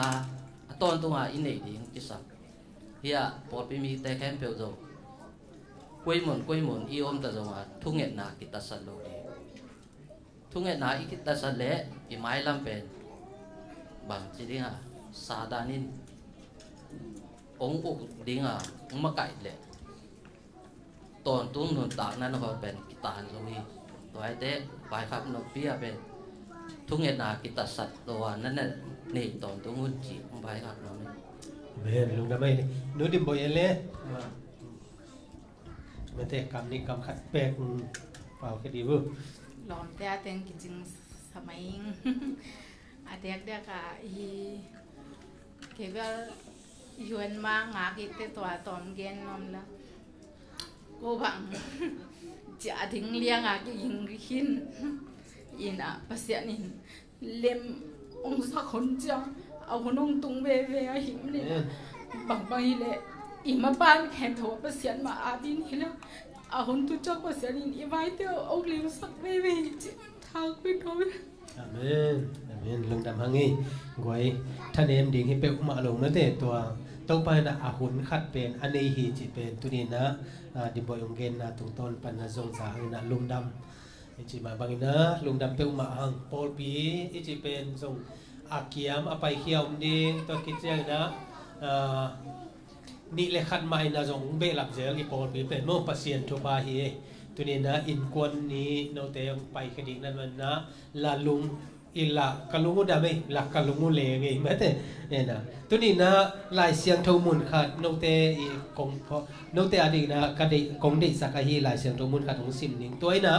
a tawntunga i neih ding kisam. Hiah pawlpi mite khempeuh zo. Kuimun kuimun i omta zonga thungetna kitatsat lo ding. Thungetna i kitatsat leh i mailam pen bangci dinga Satan in ong uk dinga ong makaih leh tawntung nuntakna na hawl pen kitan zo hi. Tuaite vaikhak noppi a pen thungetna kitatsat lo a na nei tawntung un ci vaikhak nop hi. Amen. Lungdam ei. Nu Dim Boih en le. Mate kam nih kam khat pek pau ke di bu. Lawmte a teng kicing samai ing. A diakdiak a hi. Kei bel yuan ma ngak i te tua tawm gen nuam la. Ko bang cia ding liang a ki ing hin. Ina Pasian in lem ong sak hun ciang a hun ong tung veve a him le. Bangbang hileh i mapan khen tho Pasian ma a din hileh a hun tu ciang Pasian in i vaite ong lim sak veve hi ci. Thang pui tho. Amen. Amen. Lungdam hang ei. Guai thanem ding hi peuhmah lo mate tua Topa ina a hun khat pen a nei hi ci pen tuninah Dim Boih ong genna tungtawn panna zong za hangina lungdam. I ci mah bangina lungdam peuhmah hang pawlpi i ci pen zong a kiam a paikhia om ding tua khit ciangina nih le khat mah ina zong behlap zel i pawlpi pen maw Pasian thupha hi. Tunina innkuan ni note hong paikhia ding nan manna la lung i la ka lung uh dam ei la ka lung uh leng ei mate. Ena tunina Lai Siangtho mun khat note i kong note a dingna ka deih kong deihsak ahi Lai Siangtho mun khat hong sim ning tua ina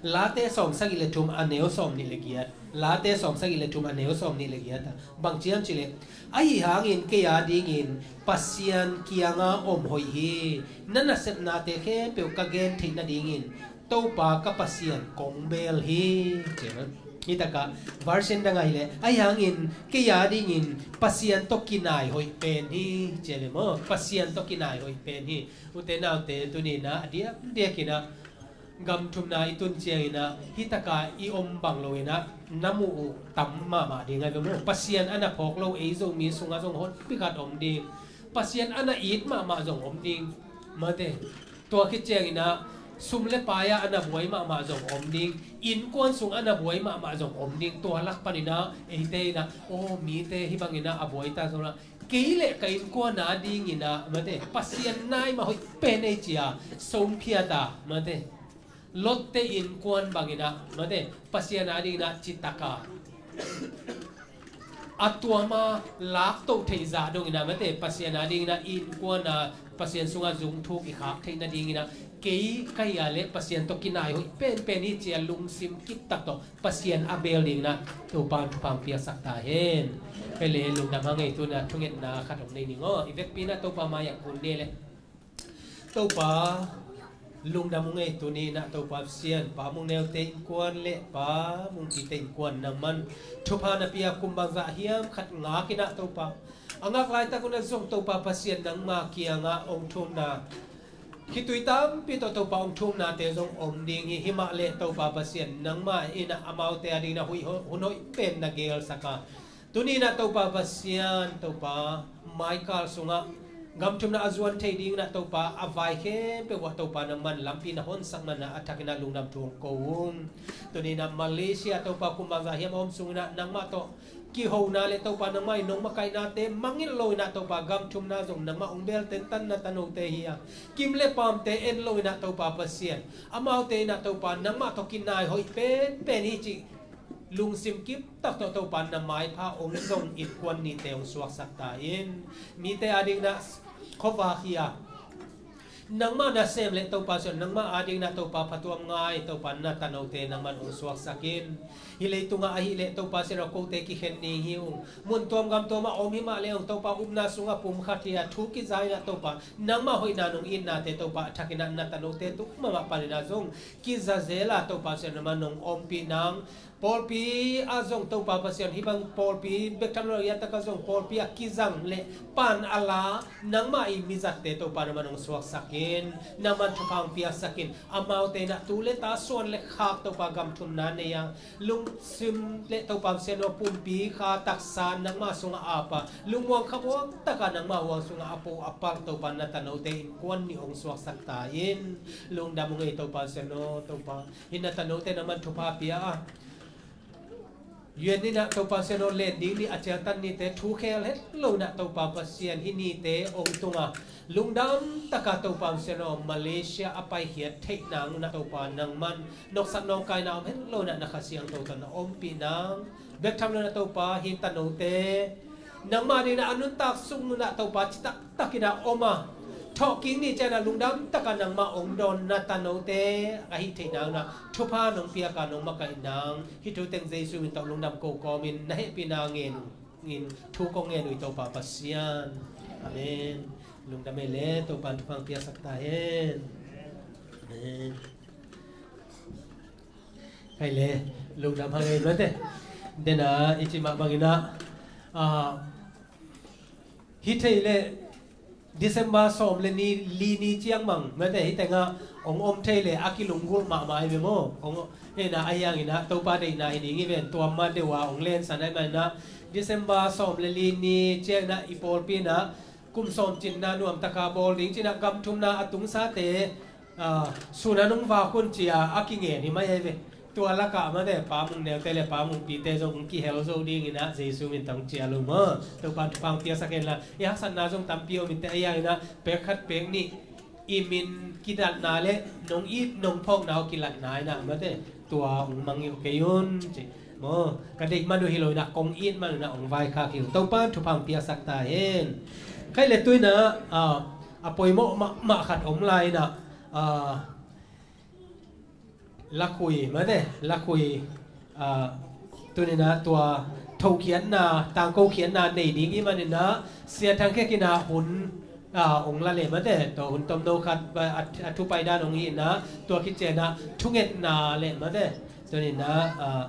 Late sawm sagih le thum a neu sawm nih le giat. Late sawm sagih le thum a neu sawm nih le giat a bang ciam cileh ahi hangin kei a dingin Pasian kianga om hoih hi. Na nasepnate khempeuh ka gen theih nadingin Topa ka Pasian kong bel hi. Hitaka version dang ahileh ahi hangin kei a dingin Pasian tawh kinai hoih pen hi. Ciale maw Pasian tawh kinai hoih pen hi. Ute naute tunina a diakdiakinah gam thumna i tun cianginah hitaka i om bang loinah na muh uh tam mahmah ding a ve maw? Pasian a na phawk lo ei Zomi sungah zong honpi khat om ding. Pasian a na it mahmah zong om ding. Mate tua khit cianginah sum le pai-ah a na buai mahmah zong om ding. Innkuan sung a na buai mahmah zong om ding. Tua lak paninah eite inah aw mite hih banginah a buai ta zonah kei le ka innkuan a dinginah mate Pasian nai mah hoih pen ei cia somphiata mate Lotte innkuan banginah mate Pasian a dinginah citaka a tuama laktoh theih zah donginah mate Pasian a dinginah innkuan a Pasian sungah zungthuk i khak theih nadinginah kei ka hia le Pasian tawh kinai hoih penpen hi cia lungsim kiptak tawh Pasian a bel dinginah Topa in thupha piaksak ta hen. Pele lungdam hang ei tuna thungetna khat hong nei ning aw i vekpi inah Topa mai-ah kun ne le Topa lungdam hang ei tuni inah Topa Pasian Pa Mung Neute innkuan le Pa Mung Pite innkuan nangman thupha na pia kum bangzah hiam khat ngak inah Topa a ngak laitak unah zong Topa Pasian nangma kiangah hong thumna khitui tampi tawh Topa hong thumnate zong om ding hi. Himah le Topa Pasian nangmah inah amaute a dingin a huih hun hoih pen na geelsaka tuninah Topa Pasian Topa maikal sungah gam thumna a zuan thei dinginah Topa a vai khempeuh ah Topa nangman lampi na honsak manah a thakinah lungdam thu hong ko ung. Tuninah Malaysia Topa kum bangzah hiam a om sunginah nangmah tawh kihona le Topa nangmah in nong makaihnate mangngilh loinah Topa gam thumna zong nangmah hong bel tentanna tanote hi a kim le pamte en loinah Topa Pasian amaute inah Topa nangmah tawh kinai hoih penpen hi cih lungsim kiptak tawh Topa na maipha hong zong innkuan nihte hong suaksak ta in mite a dinginah khuavak hi a Nangmah nasem le Topa Sian, nangmah adingin ah Topa phatuam ngai Topa na tanote nangman hong suaksak in. Hih leitungah ahih leh Topa Sian aw, kote kikhen ding hi ung. Mun tuam gam tuamah om himah le ung Topa, upna sungah pumkhat hi a, thu kiza in ah Topa, nangmah hoihna nong itnate Topa a thakin ah na tanote tung mahmah panin ah zong kiza zel a Topa Sian nangman nong ompih nang. Pawlpi ah zong Topa Pasian, hih bang pawlpi bek tham lo, a takah zong pawlpi a kizang le pan a la nangmah i mizatte Topa nangman hong suaksak in, nangman thupha hong piaksak in. Amaute in ah tu le ta, suan le khak Topa gam thumna nei a, lungsim le Topa Pasian aw, pumpi kha taksa nangmah sungah ap a, lungmuang khamuang takah nangmah huang sungah a po a pak Topa na tanote innkuan nih hong suaksak ta in. Lungdam ung ei Topa Sian aw, Topa. Hih na tanote nangman thupha pia a, U N in ah Topa Sian aw, len ding ni a ciangtan nite thu khel het lo in ah Topa Pasian, hih nite hong tunga lungdam taka Topa Sian aw, Malaysia a paikhiat theih nang un ah Topa nangman noksak nawngkaina om het lo in ah na Kha Siangtho tawh na ompih nang. Bek tham lo in ah Topa hih tanote nangmah dingin ah a nuntak sung un ah Topa citak takin ah om a, thawhkik ni ciangin ah lungdam taka nangmah hong dawn na tanote ahih theih nang un ah thupha nong piak a, nong makaih nang. Hih thu teng Jesu min tawh lungdam ko kawmin na hehpihna ngen uh in thu kong ngen uh hi Topa Pasian. Amen. Lungdam ei le, Topa in thupha hong piaksak ta hen. Amen. Kei le, lungdam hang ei mate. Dena i cih mah bangin ah, ah, hih thei le December sawm le ni, li ni ciang bang mate, hih tengah hong om thei le a kilunggulh mahmah ei ve maw. Hong, hih na a hiangin ah Topa deihna hi ding hi ven, tua ma deuh a hong lensan ahih manin ah December sawm le li ni ciangin ah i pawlpi in ah kum sawm cinna nuam taka bawl ding ci-in ah gam thumna a tungsate, ah, sun a nung vak hun ci-a a kingen hi mai ei ve. Tua lakah mate Pa Mung Neute le Pa Mung Pite zong hong kihel zo dingin ah Jesu min tawh hong cial uh maw. Topa in thupha hong piaksak hen la, i haksatna zong tampi om inteh, a hiangin ah pek khat pek nih i min kilatna le nong it nong phawkna uh kilatna in ah mate, tua hong mang hi uh kei un ci maw. Ka deih man uh hi lo in ah kong it man uh in ah hong vaikhak hi uh. Topa in thupha hong piaksak ta hen. Kei le tu in ah, ah, a poimawh mahmah khat om lai in ah, ah, lakhui mate, lakhui, ah, tuni in ah tua thokhiatna, tangko khiatna nei ding i hih manin ah Sia Thang Khe Kin in ah hun, ah, hong la le mate, tua hun tomno khat, ah, a, a thu paidan hong hi in ah tua khit ciangin ah thungetna le mate, tuni in ah, ah,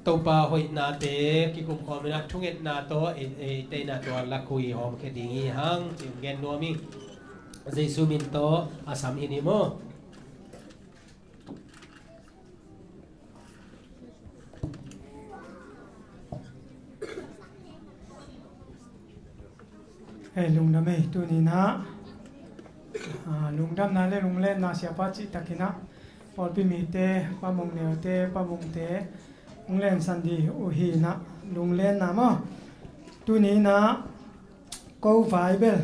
Topa hoihnate kikum khawm in ah thungetna tawh ei, eite in ah tua lakhui hawmkhia ding hi hang ci hong gen nuam hi. Jesu min tawh a sam hi ni maw. Hei, lungdam ei, tuni in ah, ah, lungdamna le lunglenna Siapa cihtakin ah pawlpi mite, Pa Mung Neute, Pa Mungte hong lensan dih uh hi in ah, lunglenna maw. Tuni in ah ko vai bel,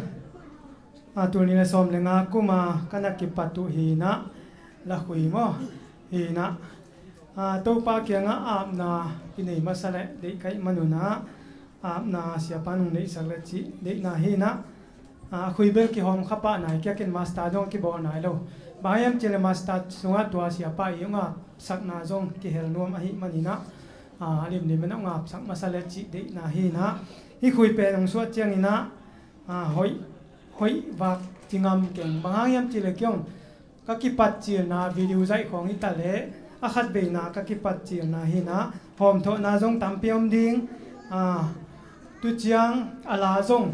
ah, tul nih le sawm le nga kum a ka na kipat uh hi in ah, lakhui maw, hi in ah, ah, Topa kiangah apna kinei masa le deih ka hih man un ah, apna Siapa in hong neihsak le cih deihna hi in ah, ah, a khui bel kihawm kha pah nai, kiakin master dong a kibawl nai lo. Bang hiam cih leh master sungah tua Siapa i hong apsakna zong kihel nuam ahih manin ah, ah, a limlim in hong apsak masa le cih deihna hi in ah, hih khui pen hong suah ciangin ah, ah, hoih, hoih vak ci ngam keng. Bang hang hiam cih leh kei hong ka kipatcilna video zaih khawng hi ta leh, a khatveina ka kipatcilna hi in ah, hawmthawhna zong tampi om ding. Ah, tu ciang a la zong,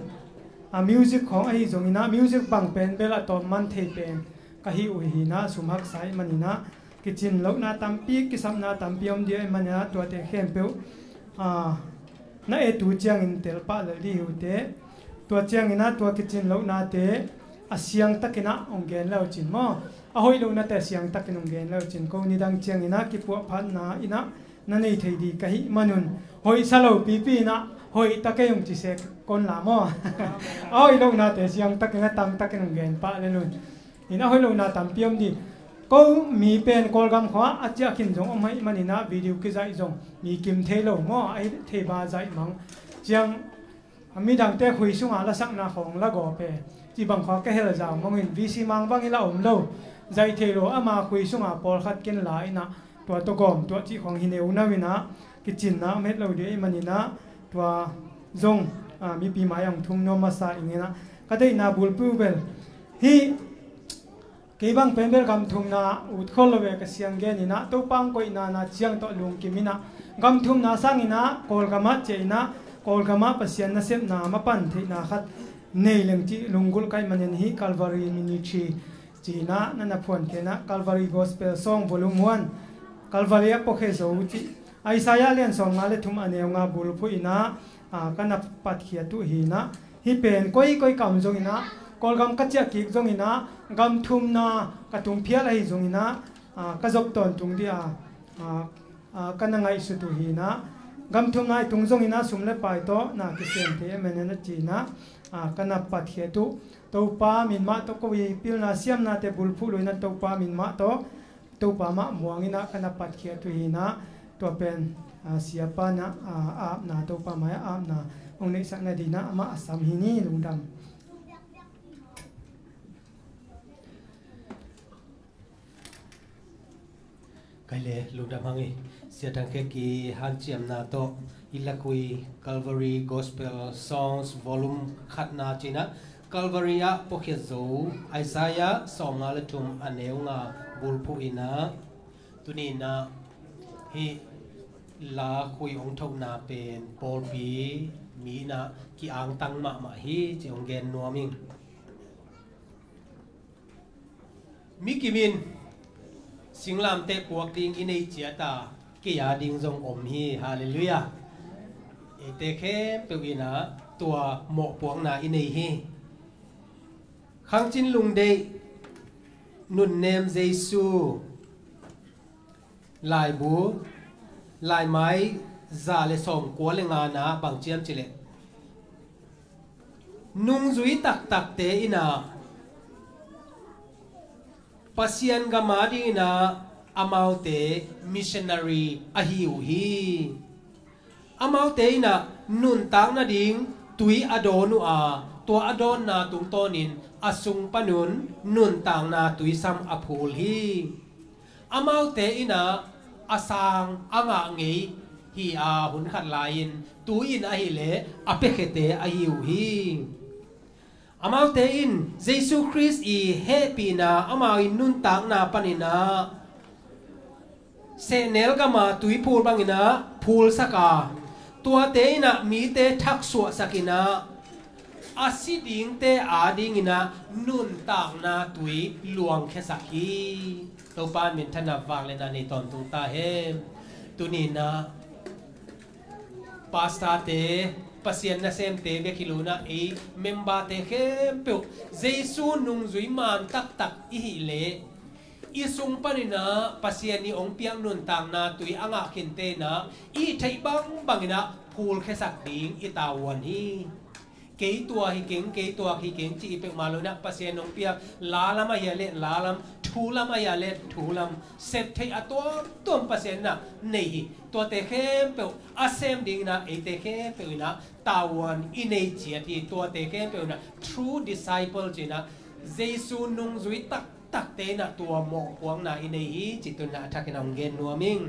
ah, music khawng ahi zongin ah, music bang pen bel a tawm man thei pen ka hi uh hi in ah, sum haksa ahih manin ah, kicin lohna tampi, kisapna tampi om ding ahih manin ah, tuate khempeuh, ah, na et uh ciangin tel pah lel dih hi uh teh. Tua ciangin ah tua kicin lohnate a siangtakin ah hong gen le uh cin maw. A hoih lohnate a siangtakin hong gen le uh cin. Ko nidang ciangin ah kipuahphatna in ah na nei thei ding ka hih man un, hoihsa lo pipi in ah, hoih ta kei hong ci sek kon la maw. A hoih lohnate a siangtakin ah tangtakin hong gen pah lel un. In a hoih lohna tampi om ding. Ko mi pen Kawlgam khua a ciah khin zong om ahih manin ah video kizaih zong mi kim thei lo maw, a hi thei bang zaih mang. Ciang a midangte khui sungah lasakna khawng la gawp e. Ci bang khua ka hel zau mongin V C Mang bang i la om lo. Zai thei lo ama khui sunga pawlkhat ken la inah tua tawh gawm tuah cih khong hi neu nau inah kicinna om het lo dih ahih maninah tua zong, ah, mipi mai ah hong thum nuam masa ing inah ka deihna bulphuh bel hi. Kei bang pen bel gam thumna ut khol lo ve ka siang gen inah Topa hong koihna na ciang tawh lungkim inah gam thumna sang inah Kawlgam ah ciah inah Kawlgam ah Pasian nasepna mapan theihna khat nei leng cih lunggulh ka hih manin hi. Calvary Ministry ci inah na na phuan kei inah Calvary Gospel Song Volume one, Calvary ah puakhia zo cih Isaiah lian sawmnga le thum a neu nga bulphuh inah, ah, ka na patkhiat uh hi inah hih pen koi koi ka om zong inah Kawlgam ka ciah kik zong inah gam thumna ka tung phial ahi zong inah, ah, ka zop tawntung dih a, ah, ah, ka na ngaihsut uh hi inah gam thumna i tung zong inah sum le pai tawh na kisem thei a menen a ci inah, ah, ka na patkhiat uh. Topa min mah tawh ko i pilna siamnate bulphuh lo inah Topa min mah tawh Topa mah muang inah ka na patkhiat uh hi inah tua pen, ah, siapa inah, ah, apna Topa mai-ah apna hong neihsak nadinah amah a sam hi ni. Lungdam. Kai le lungdam hang hi. Sia Thang Khe Ki hanciamna tawh i lakhui Calvary Gospel Songs Volume khatna ci inah Calvary ah puakhia zo Isaiah sawmnga le thum a neu nga bulphuh inah tuni inah hih lakhui hong thohna pen pawlpi mi inah ki-angtang mahmah hi ci hong gen nuam ing. Mi kim in singlamteh puak ding i nei ciat a, kei a ding zong om hi. Halleluiah. Eite khempeuh inah tua mawhpuakna i nei hi. Khangcin Lungdeih, Nunnem Jesu, Laibu, Laimai za le sawmkua le ngana bang ciam cileh nungzui taktakte inah Pasian gam a ding inah amaute missionary ahi uh hi. Amaute inah nuntak nading tui a dawn uh a, tua a dawnna tungtawnin a sung panun nuntakna tuisam a phul hi. Amaute inah a sang a ngah ngei hi a, hun khat lai-in tu-in ahileh a piakhiate ahi uh hi. Amaute in Jesu Khrist i hehpihna amau i nuntakna paninah sehnel gama tuiphul banginah phulsak a, tuate inah mite thaksuahsak inah a si dingte a dinginah nuntakna tui luangkhiasak hi. Topa in minthanna vang le na nei tawntung ta hen. Tuninah pastorte, Pasian nasemte bek hi lo inah ei memberte khempeuh Jesu nungzui man taktak i hih leh i sung paninah Pasian i hong piak nuntakna tui a ngah khinte inah i theih bangbang inah phulkhiasak ding i tavuan hi. Kei tua hi keng, kei tua hi keng ci i peuhmah lo inah Pasian hong piak la lam ahi a leh la lam, thu lam ahi a leh thu lam, sep theih a tuamtuam Pasian inah nei hi. Tuate khempeuh a sem ding inah eite khempeuh inah tavuan i nei ciat hi. Tuate khempeuh inah true disciple ci inah Jesu nungzui taktakte inah tua mawhpuakna i nei hi ci tuninah a thakin a hong gen nuam ing.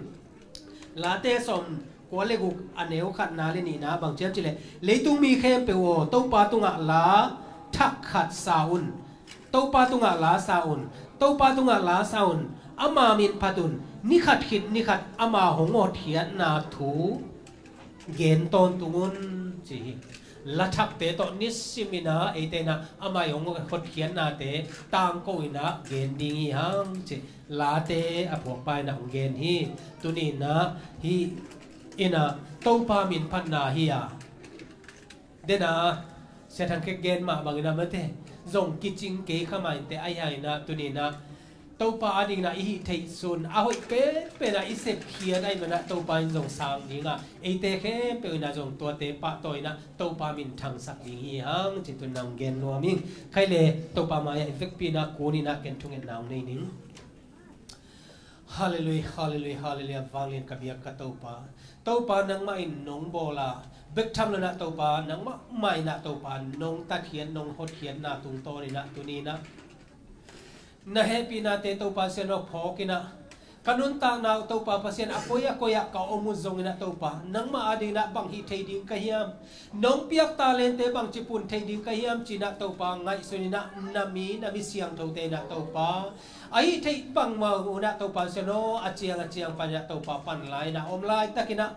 Late sawmkua le guk a neu khatna le nihna bang ciam cileh, leitung mi khempeuh aw, Topa tungah la thak khat sa un. Topa tungah la sa un. Topa tungah la sa un. Ama min phat un. Ni khat khit ni khat ama hong hotkhiatna thu gen tawntung un ci hi. La thakte tawh nisim inah eite inah ama i hong hotkhiatnate tangko inah gen ding hi hang ci. Late a phuakpa inah hong gen hi. Tuni inah hih inah Topa min phatna hi a, dena Sia Thang Khe gen mah bang inah mate zong kicing kei kha mah inte. Ahi hang inah tuni inah Topa a ding inah i hih theih sun a hoih penpen ah i sepkhiat ahih manah Topa in zong sang ding a, eite khempeuh inah zong tuate pahtawi inah Topa min thangsak ding hi hang ci tuninah hong gen nuam ing. Khai le Topa mai-ah i vekpi inah kun inah ken thungetna hong nei ning. Halleluiah, halleluiah, halleluiah. Vanglian ka biak ka Topa. Topa, nangmah in nong bawl a, bek tham lo-in ah Topa, nangmah mah in ah Topa nong tatkhiat, nong hotkhiatna tungtawn in ah tuni-in ah na hehpihnate Topa Pasian aw phawk in ah, ka nuntakna uh Topa Pasian a koi a koi ah ka om uh zongin ah Topa, nangmah adingin ah bang hih thei ding ka hiam? Nong piak talente bangci pun thei ding ka hiam ci-in ah Topa ngaihsun in ah, na mi, na mi siangthote in ah Topa, a hih theih bangmah un ah Topa Pasian aw, a ciang a ciang pan in ah Topa pan lai in ah, om laitakin ah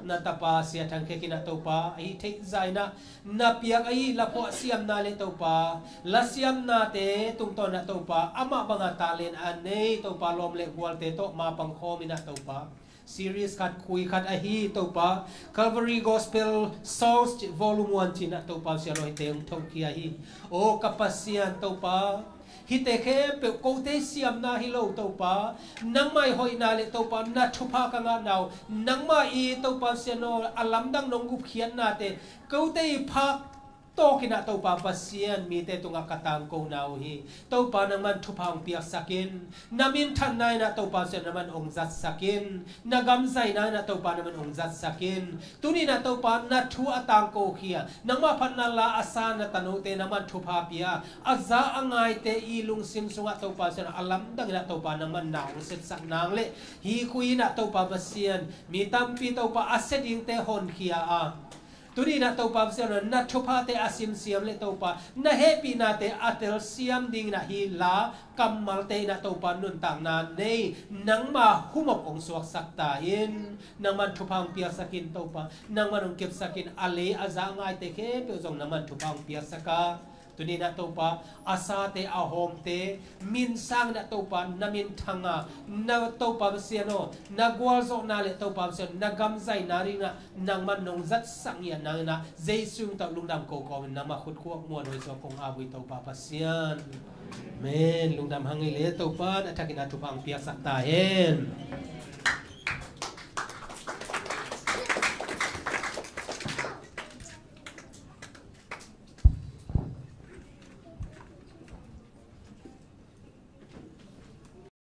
na tapa Sia Thang Khe in ah Topa, a hih theih zah in ah na piak a hih laphuah siamna le Topa, lasiamnate tungtawn in ah Topa, amah banga talent a nei Topa, lawm le gualte tawh mapang khawm in ah Topa, series khat, khui khat ahi Topa, Calvary Gospel Songs ci, Volume one ci-in ah Topa Pasian aw, hihte hong thokhia hi. Aw ka Pasian Topa, hihte khempeuh kote siamna hi lo Topa, nangmah ii hoihna le Topa na thupha ka ngahna uh, nangmah ii Topa Pasian aw a lamdang nong gupkhiatnate kote ii phak tawkin ah Topa Pasian mite tungah ka tangkona uh hi. Topa nangman thupha hong piaksak in, na minthanna in ah Topa Pasian nangman hong zatsak in, na gamzaina in ah Topa nangman hong zatsak in. Tuni in ah Topa na thu a tangkokhia, nangmah phatna la a sa na tanote nangman thupha pia, a za a ngaite ii lungsim sungah Topa Pasian a lamdang in ah Topa nangman na hong setsak nang le, hih khui in ah Topa Pasian mi tampi Topa a sia dingte honkhia a, tuni in ah Topa Pasian aw, na thuphate a simsiam le Topa, na hehpihnate a telsiam dingin ah hih la kammalte in ah Topa nuntakna nei, nangma humop hong suaksak ta in, nangman thupha hong piaksak in Topa, nangman hong kepsak in, a lei a za a ngaite khempeuh zong nangman thupha hong piaksak a, tuni in ah Topa, a sate a hawmte min sangin ah Topa na minthang a, na Topa Pasian aw, na gualzawhna le Topa Pasian na gamzaina dingin ah nangman nong zatsak ngiat nangin ah, Jesu min tawh lungdam ko kawmin nangmah khut khuak muanhuai suak kong ap uh hi Topa Pasian. Amen. Lungdam hang ei le, Topa na thakin ah thupha hong piaksak ta hen.